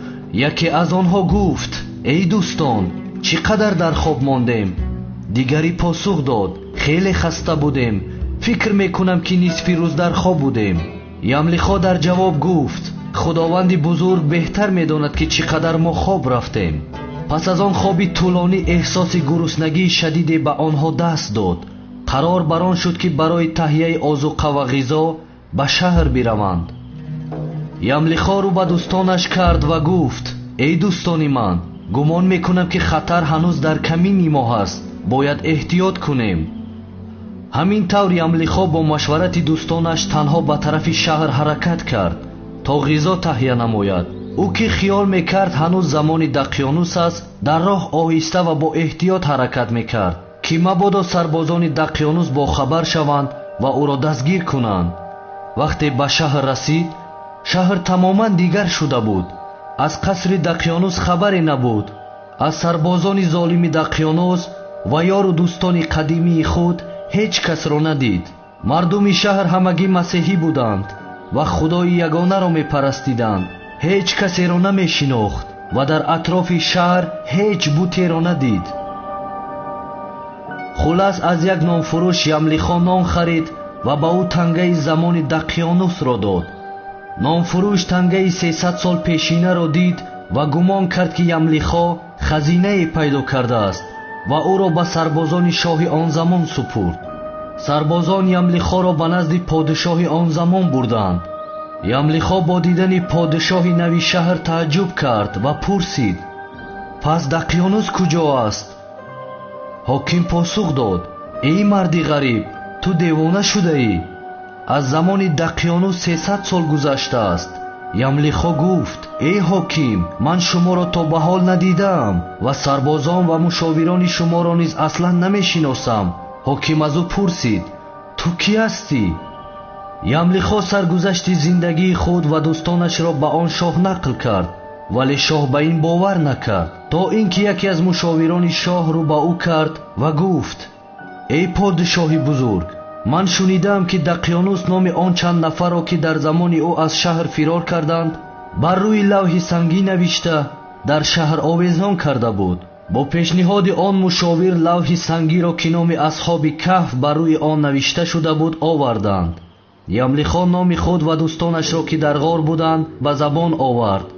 Яке аз онҳо гуфт: эй дӯстон, чӣ қадар дар хоб мондем? Дигари посух дод: хеле хаста будем, фикр мекунам, ки нисфи рӯз дар хоб будем. Ямлихо дар ҷавоб гуфт: Худованди бузург беҳтар медонад, ки чӣ қадар мо хоб рафтем. Пас аз он хоби тӯлонӣ эҳсоси гуруснагии шадиде ба онҳо даст дод. Қарор бар он шуд, ки барои таҳияи озуқа ва ғизо ба шаҳр бираванд. Ямлихо рӯ ба дӯстонаш кард ва гуфт: эй дӯстони ман, гумон мекунам, ки хатар ҳанӯз дар камини мо ҳаст, бояд эҳтиёт кунем. Ҳамин тавр Ямлихо бо машварати дӯстонаш танҳо ба тарафи шаҳр ҳаракат кард, то ғизо таҳия намояд. Ӯ ки хиёл мекард ҳанӯз замони Дақиёнус аст, дар роҳ оҳиста ва бо эҳтиёт ҳаракат мекард, ки мабодо сарбозони Дақиёнус бохабар шаванд ва ӯро дастгир кунанд. Вақте ба шаҳр расид, шаҳр тамоман дигар шуда буд. Аз қасри Дақиёнус хабаре набуд. Аз сарбозони золими Дақиёнус ва ёру дӯстони қадимии худ ҳеҷ касро надид. Мардуми шаҳр ҳамагӣ масеҳӣ буданд ва худои ягонаро мепарастиданд. Ҳеҷ касеро намешинохт ва дар атрофи шаҳр ҳеҷ бутеро надид. Хулас, аз як нонфурӯш Ямлихо нон харид ва ба ӯ тангаи замони Дақиёнусро дод. Нонфурӯш тангаи 300 сол пешинаро дид ва гумон кард, ки Ямлихо хазинае пайдо кардааст ва ӯро ба сарбозони шоҳи он замон супурд. Сарбозон Ямлихоро ба назди подшоҳи он замон бурданд. Ямлихо бо дидани подшоҳи нави шаҳр тааҷҷуб кард ва пурсид: пас Дақиёнус куҷо аст? Ҳоким посух дод: эй марди ғариб, ту девона шудаӣ. Аз замони Дақиёнус 300 сол гузаштааст. Ямлихо гуфт: эй ҳоким, ман шуморо то ба ҳол надидаам ва сарбозон ва мушовирони шуморо низ аслан намешиносам. Ҳоким аз ӯ пурсид: ту кӣ ҳастӣ? Ямлихо саргузашти зиндагии худ ва дӯстонашро ба он шоҳ нақл кард, вале шоҳ ба ин бовар накард, то ин ки яке аз мушовирони шоҳ рӯ ба ӯ кард ва гуфт: эй подшоҳи бузург, ман шунидаам, ки Дақиёнус номи он чанд нафарро, ки дар замони ӯ аз шаҳр фирор карданд, Бар рӯи лавҳи сангӣ навишта дар шаҳр овезон карда буд. Бо пешниҳоди он мушовир лавҳи сангиро, ки номи асҳоби каҳф бар рӯи он навишта шуда буд, оварданд. Ямлихо номи худ ва дӯстонашро, ки дар ғор буданд, ба забон овард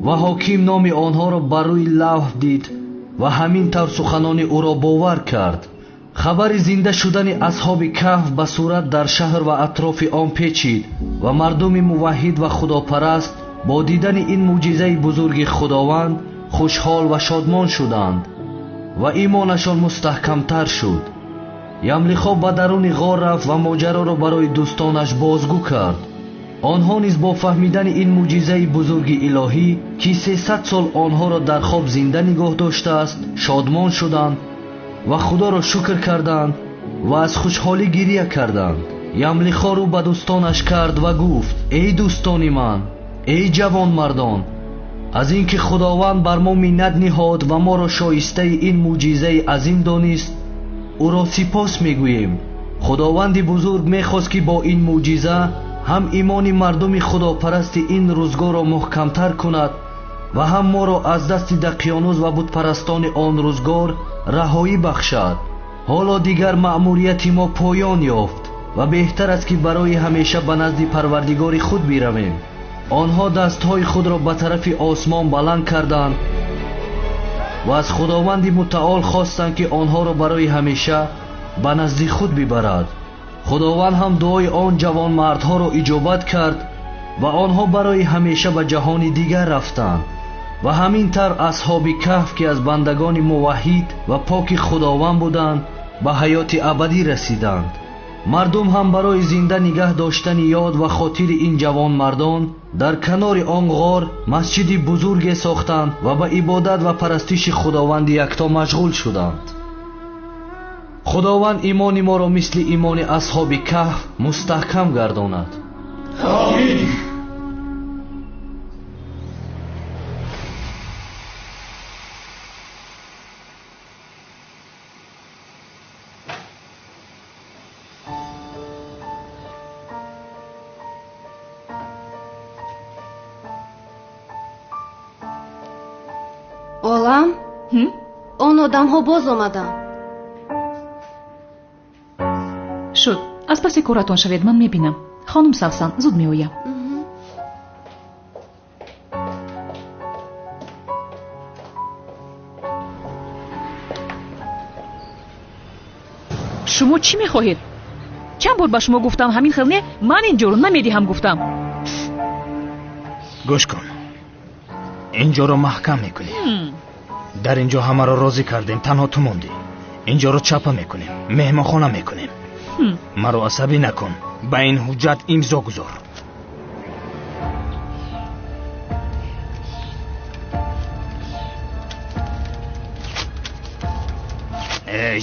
ва ҳоким номи онҳоро бар рӯи лавҳ дид ва ҳамин тавр суханони ӯро бовар кард. Хабари зинда шудани асҳоби каҳф ба сурат дар шаҳр ва атрофи он печид ва мардуми муваҳҳид ва худопараст бо дидани ин мӯъҷизаи бузурги Худованд хушҳол ва шодмон шуданд ва имонашон мустаҳкамтар шуд. Ямлихо ба даруни ғор рафт ва моҷароро барои дӯстонаш бозгӯ кард. Онҳо низ бо фаҳмидани ин мӯъҷизаи бузурги илоҳӣ, ки 300 сол онҳоро дар хоб зинда нигоҳ доштааст, шодмон шуданд ва Худоро шукр карданд ва аз хушҳолӣ гирия карданд. Ямлихо рӯ ба дӯстонаш кард ва гуфт: эй дӯстони ман, эй ҷавонмардон, аз ин ки Худованд бар мо миннат ниҳод ва моро шоистаи ин мӯъҷизаи азим донист, ӯро сипос мегӯем. Худованди бузург мехост, ки бо ин мӯъҷиза ҳам имони мардуми худопарасти ин рӯзгорро муҳкамтар кунад ва ҳам моро аз дасти дақиёнус ва бутпарастони он рӯзгор раҳоӣ бахшад. Ҳоло дигар маъмурияти мо поён ёфт ва беҳтар аст, ки барои ҳамеша ба назди Парвардигори худ биравем. Онҳо дастҳои худро ба тарафи осмон баланд карданд ва аз Худованди мутаол хостанд, ки онҳоро барои ҳамеша ба назди худ бибарад. Худованд ҳам дуои он ҷавонмардҳоро иҷобат кард ва онҳо барои ҳамеша ба ҷаҳони дигар рафтанд. Ва ҳамин тавр асҳоби каҳф, ки аз бандагони муваҳҳид ва поки Худованд буданд, ба ҳаёти абадӣ расиданд. Мардум ҳам барои зинда нигаҳ доштани ёд ва хотири ин ҷавонмардон дар канори он ғор масҷиди бузурге сохтанд ва ба ибодат ва парастиши Худованди якто машғул шуданд. Худованд имони моро мисли имони асҳоби каҳф мустаҳкам гардонад. Омин. Олам, он одамҳо боз омаданд. Шуд, аз паси коратон шавед, ман мебинам. Хонум Савсан, зуд меоям. Шумо чӣ мехоҳед? Чанд бор ба шумо гуфтам, ҳамин хел не, ман ин ҷоро намедиҳам гуфтам. Гӯш кун, ин ҷоро маҳкам мекунем. Дар ин ҷо ҳамаро розӣ кардем, танҳо ту мондӣ. Ин ҷоро чапа мекунем, меҳмонхона мекунем. Маро асабӣ накун, ба ин ҳуҷҷат имзо гузор.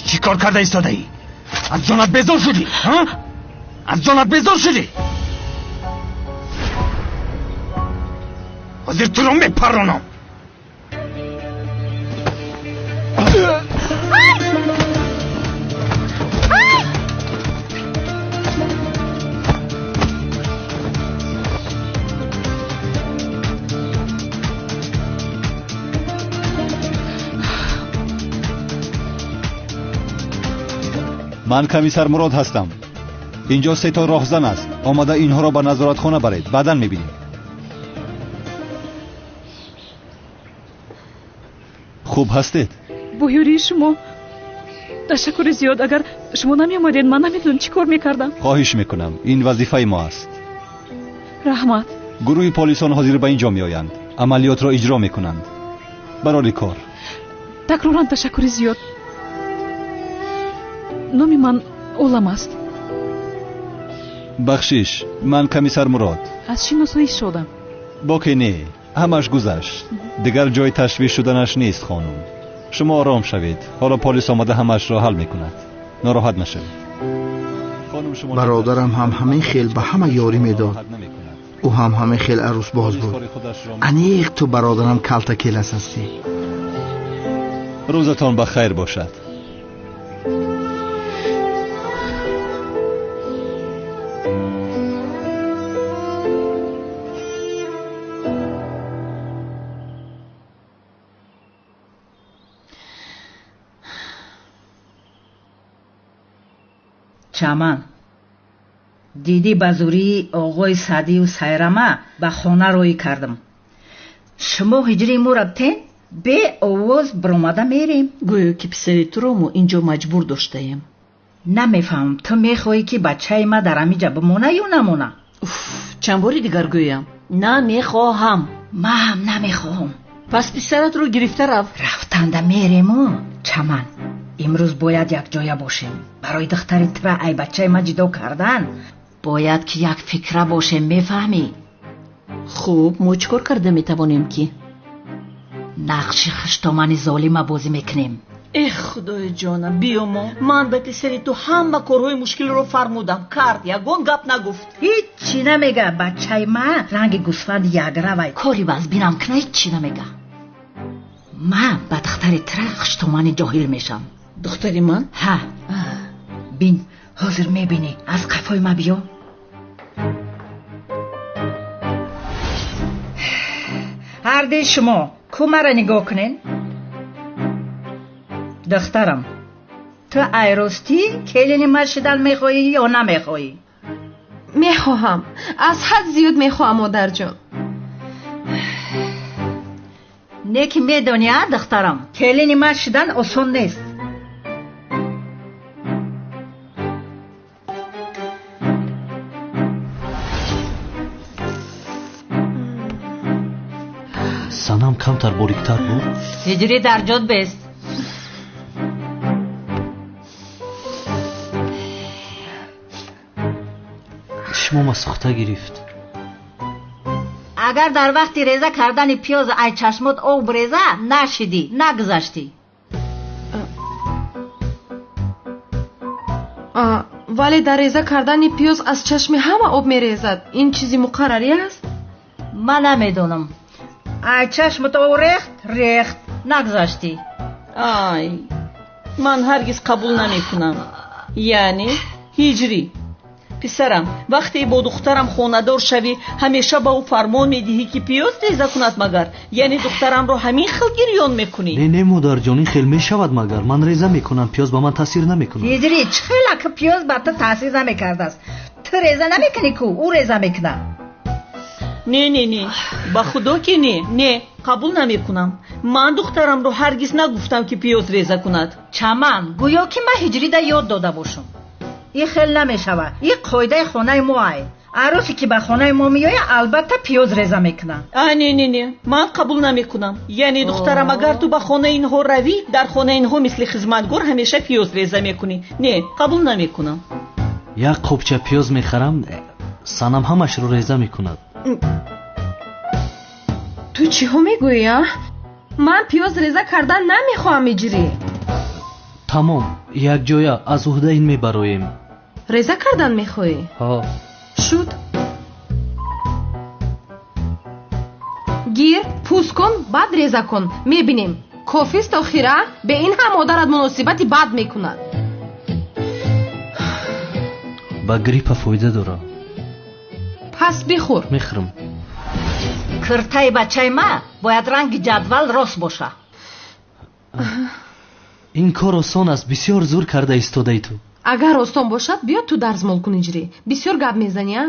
Чӣ кор карда истодаӣ? Аз ҷонат безор шудӣ? Аз ҷонат безор шудӣ? Ҳозир туро мепарронам. Ман комиссар Мурод ҳастам. Инҷо се то роҳзан аст. Омада инҳоро ба назоратхона баред, баъдан мебинем. Хуб ҳастед? Бо ёрии шумо ташаккури зиёд. Агар шумо намеомадед, ман намедонам чӣ кор мекардам. Хоҳиш мекунам, ин вазифаи мо аст. Раҳмат. Гурӯҳи полисон ҳозир ба инҷо меоянд, амалиётро иҷро мекунанд. Барори кор. Такроран ташаккури зиёд. Номи ман Олам аст. Бахшиш, ман комиссар Мурод. Аз шиносоӣ шодам. Боке не, ҳамаш гузашт. Дигар ҷои ташвиш шуданаш нест, хонум. Шумо ором шавед. Ҳоло полис омада ҳамашро ҳал мекунад. Нороҳат нашавед. Бародарам ҳам ҳамин хел ба ҳама ёрӣ медод. Ӯ ҳам ҳамин хел арӯсбоз буд. Аниқ ту бародарам калта келас ҳастӣ. Рӯзатон ба хайр бошад. Чаман, дидӣ ба зурии оғои Саъдию Сайрама ба хона роҳӣ кардам. Шумо ҳиҷрии моро тен беовоз баромада мерем. Гӯё ки писари туро мо инҷо маҷбур доштаем. Намефаҳмам, ту мехоҳӣ ки бачаи ма дар ҳамиҷа бимона ё намона? Уф, чанд бори дигар гӯям. Намехоҳам. Ман ҳам намехоҳам. Пас писаратро гирифта рав. Рафтанда мерему. Чаман, имрӯз бояд якҷоя бошем. Барои духтари тура ай бачаи ма ҷудо кардан бояд ки як фикра бошем, мефаҳмӣ? Хуб, мо чӣ кор карда метавонем ки? Нақши хуштомани золима бозӣ мекунем. Эх, худои ҷонам, биёмо. Ман ба писари ту ҳама корҳои мушкилро фармудам. Кард, ягон гап нагуфт. Ҳиччи намега. Бачаи ма ранги гӯсфанди ягравай. Кори вазбинам кна ҳиччи намега. Ман ба духтари тура хуштомани ҷоҳил мешавам. Духтари ман? Ҳа. Бин, ҳозир мебинӣ. Аз қафои ма биё. Ҳарди шумо ку мара нигоҳ кунен. Духтарам, ту айростӣ келини ма шидан мехоҳӣ ё намехоҳӣ? Мехоҳам, аз ҳад зиёд мехоҳам, модарҷон. Не ки медонӣ, а духтарам, келини ма шидан осон нест. Санам камтар бориктар буд. Ҳиҷрӣ дар ҷод бест. Чашмома сӯхта гирифт. Агар дар вақти реза кардани пиёз ай чашмот об реза, нашидӣ, нагузаштӣ. Вале дар реза кардани пиёз аз чашми ҳама об мерезад. Ин чизи муқаррарӣ аст? Ман намедонам. Ай чашмот об рехт, рехт, нагузаштӣ. Ай, ман ҳаргиз қабул намекунам. Яъне ҳиҷрӣ. Писарам, вақте бо духтарам хонадор шавӣ, ҳамеша ба ӯ фармон медиҳӣ ки пиёз реза кунад магар? Яъне духтарамро ҳамин хел гирён мекунӣ? Не, не, модарҷон, ин хел мешавад магар? Ман реза мекунам, пиёз ба ман таъсир намекунад. Ҳиҷрӣ, чӣ хела ки пиёз ба ту таъсир намекардааст? Ту реза намекунӣ ку, ӯ реза мекунад. Не, не, не, ба худо ки не, не, қабул намекунам. Ман духтарамро ҳаргиз нагуфтам ки пиёз реза кунад. Чаман, гӯё ки ман ҳиҷрида ёд дода бошам. Ин хел намешавад. Ин қоидаи хонаи мо ай. Арӯсе ки ба хонаи мо меояд, албатта пиёз реза мекунад. А, не, не, не, ман қабул намекунам. Яъне духтарам, агар ту ба хонаи инҳо равӣ, дар хонаи инҳо мисли хизматгор ҳамеша пиёз реза мекунӣ. Не, қабул намекунам. Як қопча пиёз мехарам, санам ҳамашро реза мекунад. Ту чиҳо мегӯӣ, а? Ман пиёз реза кардан намехоҳам, иҷрӣ. Тамом, якҷоя аз уҳда ин мебароем. Реза кардан мехоҳӣ? Ҳо. Шуд. Гир, пӯст кун, баъд реза кун. Мебинем. Кофист охира, бе ин ҳам модарат муносибати бад мекунад. Ба гриппа фоида дорад. Пас бихӯр. Мехӯрам. Киртаи бачаи ма бояд ранги ҷадвал рост боша. Ин кор осон аст, бисёр зур карда истодаи ту. Агар осон бошад, биё ту дарзмол кун, иҷрӣ. Бисёр гап мезанӣ, а?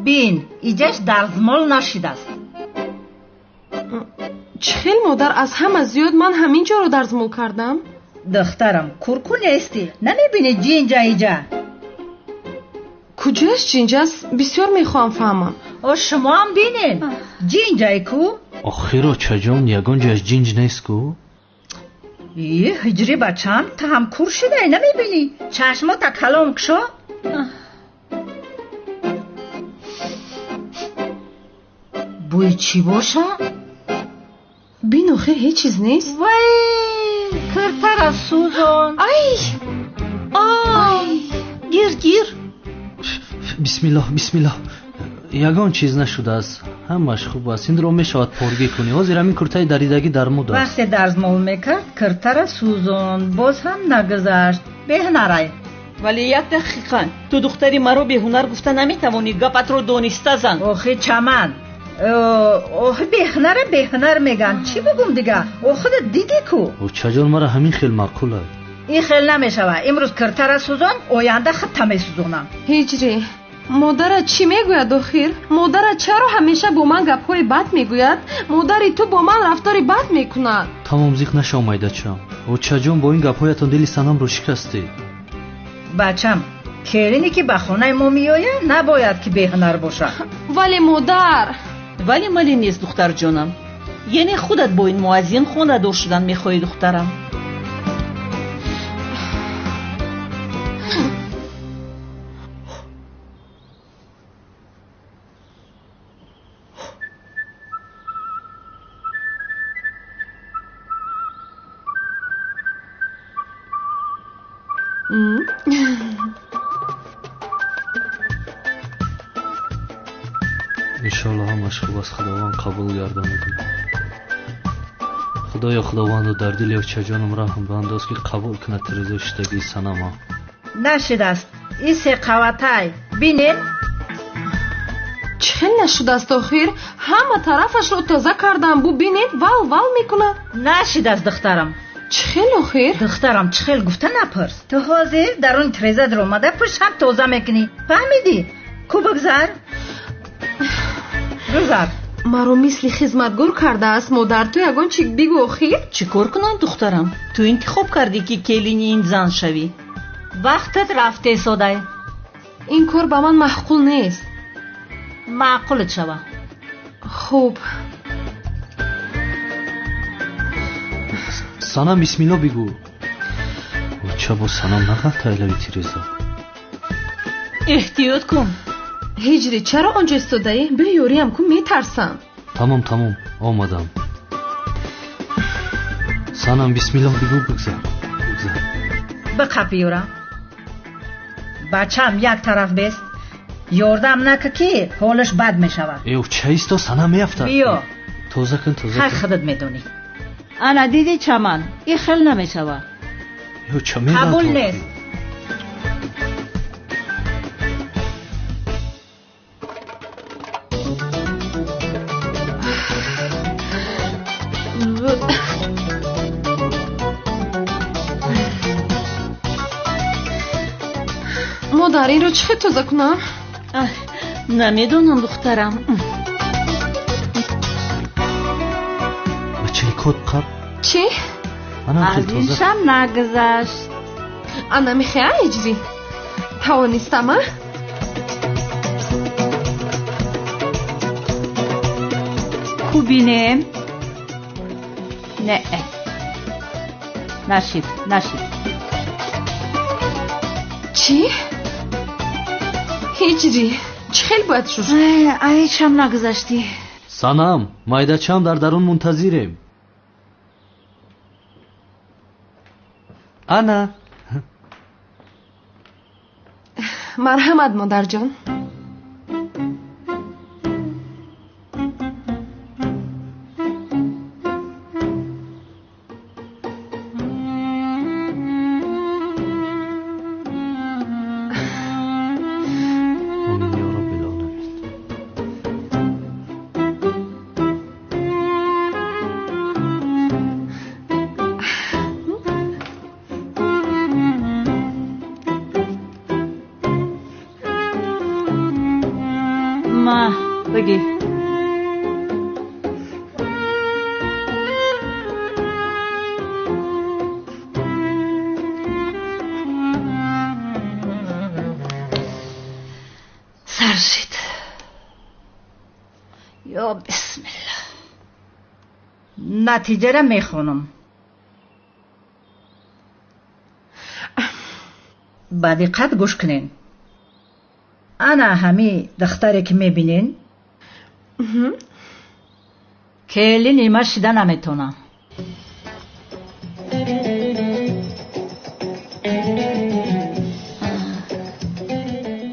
Бин, иҷаш дарзмол нашидааст. Чӣ хел модар, аз ҳама зиёд ман ҳамин ҷоро дарзмол кардам? Духтарам, курку нестӣ, намебинӣ ҷинҷа иҷа? Куҷояш ҷинҷ аст? Бисёр мехоҳам фаҳмам. О, шумоам бинед, ҷинҷай ку? Охир, очаҷон, ягон ҷояш ҷинҷ нест ку? И, ҳиҷрӣ бачам, ту ҳам кур шидай, намебинӣ? Чашмота калон кушо. Бӯи чӣ боша? Бин, охир ҳеҷ чиз нест. Вай, киртара сӯзон. Ай! Ай! Гир, гир. Бисмиллоҳ, бисмиллоҳ. Ягон чиз нашудааст, ҳамаш хуб аст. Инро мешавад поргӣ кунӣ. Ҳозир ҳамин куртаи даридагӣ дар муд аст. Вақте дарзмол мекард, киртара сӯзон, боз ҳам нагузашт. Беҳунарай. Вале як дақиқа, ту духтари маро беҳунар гуфта наметавонӣ. Гапатро дониста зан. Охи чаман, Охи беҳунара беҳунар меган. Чӣ бигум дига? Худат дидӣ ку. Очаҷон, мара ҳамин хел маъқул аст. Ин хел намешава. Имрӯз киртара сӯзон, оянда худта месӯзонам. Ҳиҷрӣ, модарат чӣ мегӯяд охир? Модарат чаро ҳамеша бо ман гапҳои бад мегӯяд? Модари ту бо ман рафтори бад мекунад. Тамом, зиқ нашав, майдачам. Очаҷон, бо ин гапҳоятон дили санамро шикастед. Бачам, келине ки ба хонаи мо меояд, набояд ки беҳунар бошад. Вале модар. Вале мале нест, духтарҷонам. Яъне худат бо ин муаззин хонадор шудан мехоҳӣ, духтарам? Иншоалло ҳамаш хуб аст, Худованд қабул гардонад. Худоё, Худовандо, дар дили очаҷонам раҳм бандоз, ки қабул кунад тирезаи шудагии санама. Нашудааст. Ин се қаватай. Бинед. Чӣ хел нашудааст охир? Ҳама тарафашро тоза кардам. Бубинед, вал вал мекунад. Нашудааст, духтарам. Чӣ хел охир? Духтарам, чӣ хел гуфта напурс. Ту ҳозир дар он тиреза даромада пушт ҳам тоза мекунӣ. Фаҳмидӣ? Ку бигзар. Гузар. Маро мисли хизматгор кардааст модар. Ту ягон чӣ бигӯ охир? Чӣ кор кунам, духтарам? Ту интихоб кардӣ, ки келини ин зан шавӣ. Вақтат рафте содай. Ин кор ба ман маъқул нест. Маъқулат шава. Хуб. Санам, бисмилло бигӯ. Оча, бо санам нағалта айлави тиреза. Эҳтиёт кун. Ҳиҷрӣ, чаро онҷо истодаӣ? Биё ёриям кун, метарсам. Тамом, тамом, омадам. Санам, бисмиллоҳ бигӯ, бигзар, бигзар. Биқап ёра. Бачам як тараф бест. Ёрдам нака, ки ҳолаш бад мешавад. Э, оча, исто, санам меафтад. Биё. Тоза кун, тоза Хай, кун. худат медонӣ. Ана дидӣ, чаман, ин хел намешавад. Э, оча, меғалта. Қабул нест. Модар, инро чӣ хел тоза кунам? Намедонам, духтарам. Ба чилкот қаб. Чӣ? Анам хел Аз тоза. иншам нагузашт. Ана мехоҳа, ҳиҷрӣ? Тавонистам, а? Ку бинем? Не, нашид, нашид. Чӣ? Ҳиҷрӣ, чӣ хел бояд шуд? Айчам нагузаштӣ. Санам, майдачам, дар дарун мунтазирем. Ана. Марҳамат, модарҷон. Омин ё Роббил оламин. Ма, бигӣ. Сар шид. Ё бисмилла. Натиҷара мехонам. Ба диққат гӯш кунен. Ана ҳами духтаре ки мебинен, келини ма шида наметонам.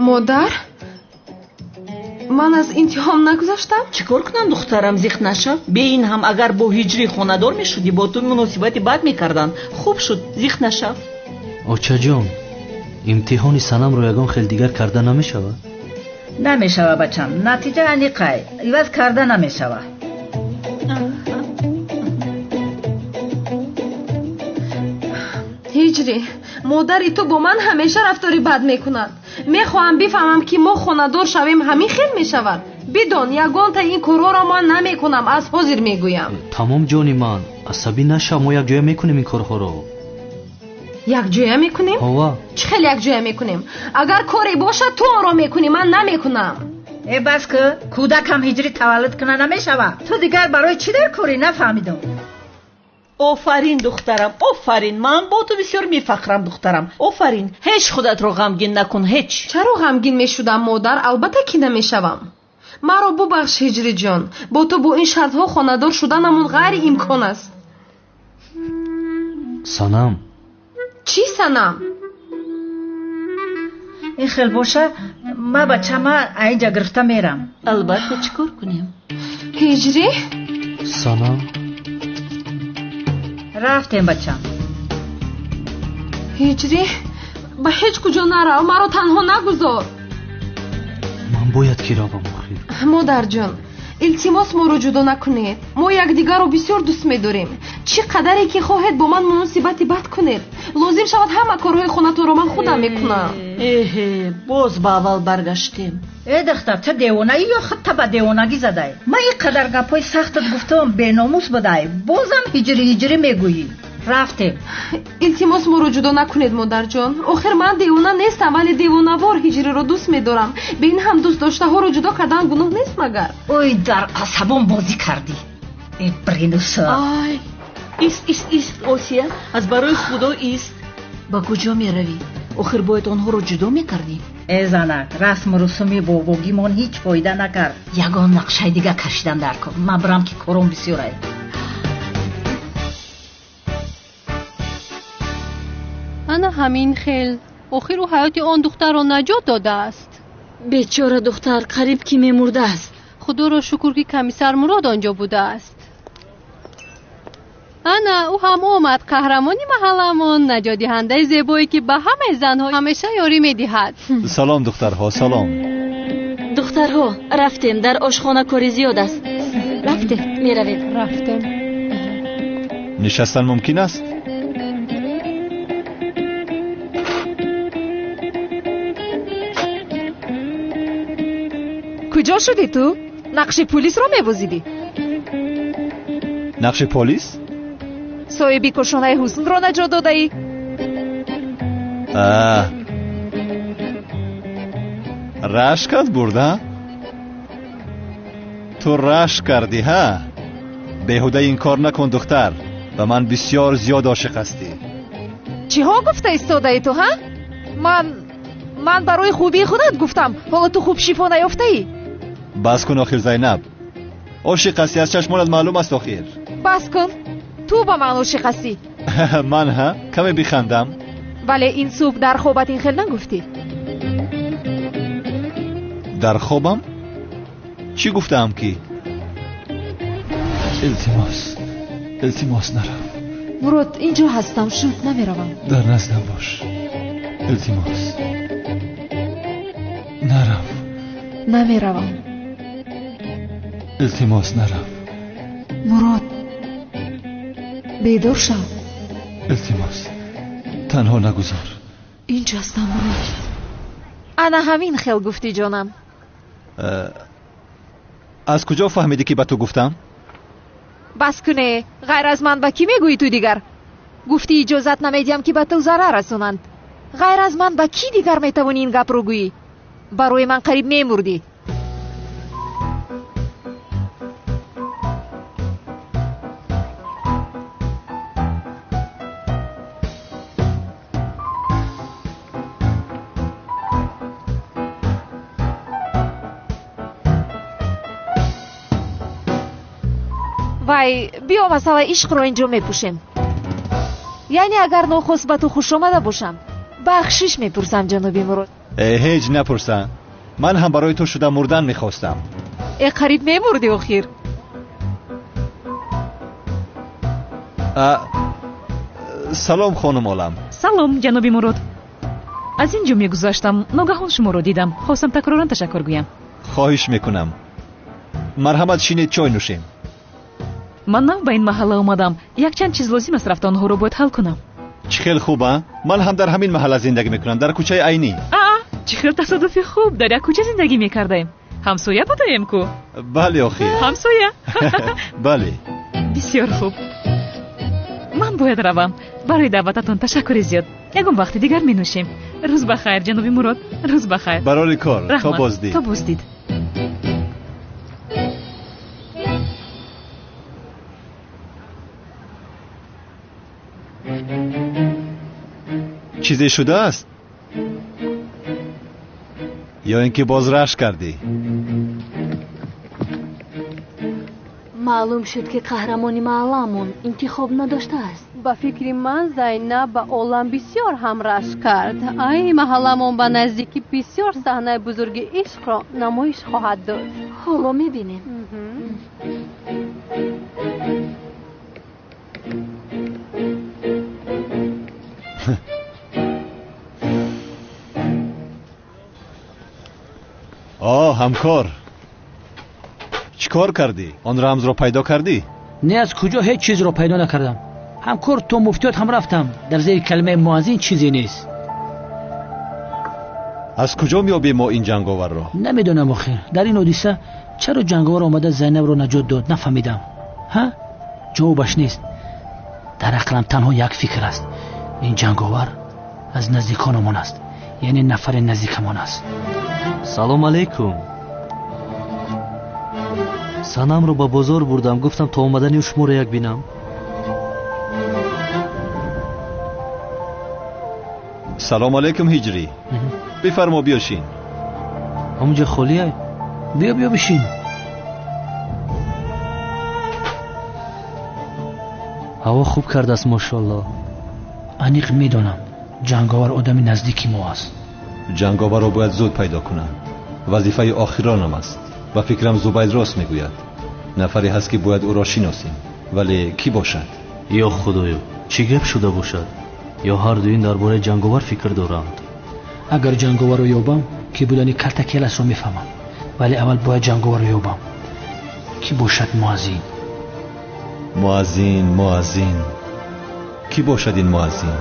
Модар, ман аз имтиҳон нагузаштам? Чӣ кор кунам, духтарам, зиқ нашав? Бе ин ҳам агар бо ҳиҷрӣ хонадор мешудӣ, бо ту муносибати бад мекарданд. Хуб шуд, зиқ нашав. Очаҷон, имтиҳони санамро ягон хел дигар карда намешавад? Намешава бачам, натиҷа аниқай, иваз карда намешава. Ҳиҷрӣ, модари ту бо ман ҳамеша рафтори бад мекунад. Мехоҳам бифаҳмам, ки мо хонадор шавем, ҳамин хел мешавад. Бидон, ягонта ин корҳоро ман намекунам, аз ҳозир мегӯям. Тамом ҷони ман, асабӣ нашав, мо якҷоя мекунем ин корҳоро. Якҷоя мекунем? Ҳова. Чӣ хел якҷоя мекунем? Агар коре бошад, ту онро мекунӣ, ман намекунам. Э бас ки, кӯдакам ҳиҷрӣ таваллуд куна намешавад. Ту дигар барои чӣ дар корӣ нафаҳмидам. Офарин духтарам, офарин. Ман бо ту бисёр мефахрам духтарам. Офарин. Ҳеҷ худатро ғамгин накун, ҳеҷ. Чаро ғамгин мешудам модар? Албатта ки намешавам. Маро бубахш ҳиҷриҷон. Бо ту бо ин шартҳо хонадор шуданамон ғайриимкон аст. Санам. Чӣ санам? Ин хел боша, ма бачама аинҷа гирифта мерам. Албатта, чӣ кор кунем? Ҳиҷрӣ? Санам. Рафтем бачам. Ҳиҷрӣ, ба ҳеҷ куҷо нарав, маро танҳо нагузор. Ман бояд ки равам охир. Модарҷон, илтимос моро ҷудо накунед. Мо якдигарро бисёр дӯст медорем. Чӣ қадаре ки хоҳед бо ман муносибати бад кунед. Лозим шавад ҳама корҳои хонатонро ман худам мекунам. Эҳе, боз ба аввал баргаштем. Э духтар, ту девонаӣ ё худта ба девонагӣ задай? Ман ин қадар гапҳои сахтат гуфтам, беномус будай. Бозам ҳиҷрӣ ҳиҷрӣ мегӯӣ. Рафтем. Илтимос моро ҷудо накунед модарҷон. Охир ман девона нестам, вале девонавор ҳиҷриро дӯст медорам. Бе ин ҳам дӯст доштаҳоро ҷудо кардан гуноҳ нест магар? Ой, дар асабон бозӣ кардӣ. Э бринуса. Ай, ист, ист, ист, Осия, аз барои Худо ист. Ба куҷо меравӣ? Охир бояд онҳоро ҷудо мекардӣ. Э занак, расму русуми бобогимон ҳеҷ фоида накард. Ягон нақшаи дига кашидан дар кор. Ман бирам ки кором бисёрай. Ана ҳамин хел. Охир ӯ ҳаёти он духтарро наҷот додааст. Бечора духтар қариб ки мемурдааст. Худоро шукр, ки комиссар Мурод онҷо будааст. Ана ӯ ҳам омад, қаҳрамони маҳалламон, наҷотдиҳандаи зебое, ки ба ҳамаи занҳо ҳамеша ёрӣ медиҳад. Салом духтарҳо, салом. Духтарҳо, рафтем, дар ошхона кори зиёд аст. Рафтем, меравем. Рафтем. Нишастан мумкин аст? Куҷо шудӣ ту? Нақши пулисро мебозидӣ? Нақши полис? Соҳиби кошонаи ҳуснро наҷот додаӣ? Рашкат бурда? Ту рашк кардӣ, ҳа? Беҳуда ин кор накун духтар. Ба ман бисёр зиёд ошиқ ҳастӣ. Чиҳо гуфта истодаӣ ту, ҳа? Ман барои хубии худат гуфтам. Ҳоло ту хуб шифо наёфтаӣ? Бас кун охир Зайнаб. Ошиқ ҳастӣ, аз чашмонат маълум аст охир. Бас кун. Ту ба ман ошиқ ҳастӣ. Ман ҳа? Каме бихандам. Вале ин субҳ дар хобат ин хел нагуфтӣ. Дар хобам? Чӣ гуфтаам ки? Илтимос, илтимос нарав. Мурод, инҷо ҳастам, шуд намеравам. Дар наздам бош. Илтимос. Нарав. Намеравам. Илтимос нарав. Мурод, бедор шав. Илтимос, танҳо нагузор. Инҷо ҳастам Мурод. Ана ҳамин хел гуфтӣ ҷонам. Аз куҷо фаҳмидӣ ки ба ту гуфтам? Бас куне, ғайр аз ман ба кӣ мегӯӣ ту дигар? Гуфтӣ иҷозат намедиҳам ки ба ту зарар расонанд. Ғайр аз ман ба кӣ дигар метавонӣ ин гапро гӯӣ? Барои ман қариб мемурдӣ. Вай, биё масъалаи ишқро инҷо мепӯшем. Яъне агар нохост ба ту хушомада бошам, бахшиш мепурсам ҷаноби Мурод. Ҳеҷ напурса. Ман ҳам барои ту шуда мурдан мехостам. Қариб мемурдӣ охир. Салом хонум Олам. Салом ҷаноби Мурод. Аз ин ҷо мегузаштам, ногаҳон шуморо дидам. Хостам такроран ташаккур гӯям. Хоҳиш мекунам. Марҳамат, шинед, чой нӯшем. Ман нав ба ин маҳалла омадам. Якчанд чиз лозим аст, рафта онҳоро бояд ҳал кунам. Чӣ хел хуб, а? Ман ҳам дар ҳамин маҳалла зиндагӣ мекунам, дар кӯчаи Айнӣ. Аа, чӣ хел тасодуфи хуб, дар як кӯча зиндагӣ мекардаем. Ҳамсоя будаем ку? Бале, охир. Ҳамсоя. Бале. Бисёр хуб. Ман бояд равам. Барои даъвататон ташаккури зиёд. Ягон вақти дигар менӯшем. Рӯз ба хайр, ҷаноби Мурод. Рӯз ба хайр. Барори кор. То боздид. То боздид. Чизе шудааст? Ё ин ки боз рашк кардӣ? Маълум шуд, ки қаҳрамони маҳалламон интихоб надоштааст. Ба фикри ман, Зайнаб ба олам бисёр ҳам рашк кард. Ай, маҳалламон ба наздикӣ бисёр саҳнаи бузурги ишқро намоиш хоҳад дод. Ҳоло мебинем. О, ҳамкор, чӣ кор кардӣ? Он рамзро пайдо кардӣ? Не, аз куҷо, ҳеҷ чизро пайдо накардам. Ҳамкор, то муфтиёт ҳам рафтам. Дар зери калимаи муаззин чизе нест. Аз куҷо меёбем мо ин ҷанговарро? Намедонам охир. Дар ин ҳодиса чаро ҷанговар омада Зайнабро наҷот дод, нафаҳмидам. Ҳа? Ҷавобаш нест. Дар ақлам танҳо як фикр аст. Ин ҷанговар аз наздикономон аст, яъне нафари наздикамон аст. Салом алейкум. Санамро ба бозор бурдам, гуфтам то омадани шуморо як бинам. Салом алейкум, Ҳиҷрӣ. Бифармо, биёшин. Ҳамунҷа холия? Биё, биё, бишин. Ҳаво хуб кардааст, мошоалло. Аниқ медонам, ҷанговар одами наздики мо аст. Ҷанговарро бояд зуд пайдо кунам. Вазифаи охиронам аст. Ба фикрам, Зубайд рост мегӯяд. Нафаре ҳаст, ки бояд ӯро шиносем. Вале кӣ бошад? Ё худоё, чӣ гап шуда бошад? Ё ҳар дуин дар бораи ҷанговар фикр доранд? Агар ҷанговарро ёбам, ки будани карта келасро мефаҳмам. Вале аввал бояд ҷанговарро ёбам. Кӣ бошад муаззин? Муаззин, муаззин. Кӣ бошад ин муаззин?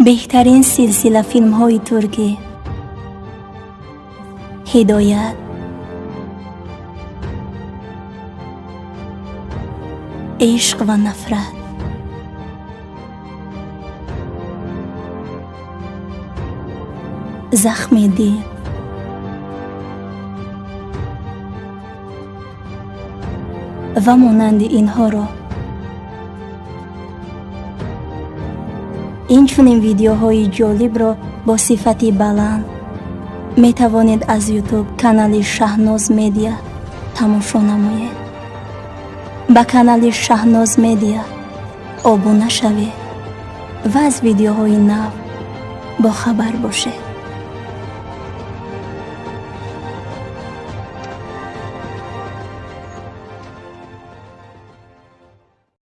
Беҳтарин силсила филмҳои туркӣ. Ҳидоят, ишқ ва нафрат, захми дил, ва монанди инҳоро. Инчунин видеоҳои ҷолибро бо сифати баланд метавонед аз YouTube канали Шаҳноз Медиа тамошо намоед. Ба канали Шаҳноз Медиа обуна шавед ва аз видеоҳои нав бохабар бошед.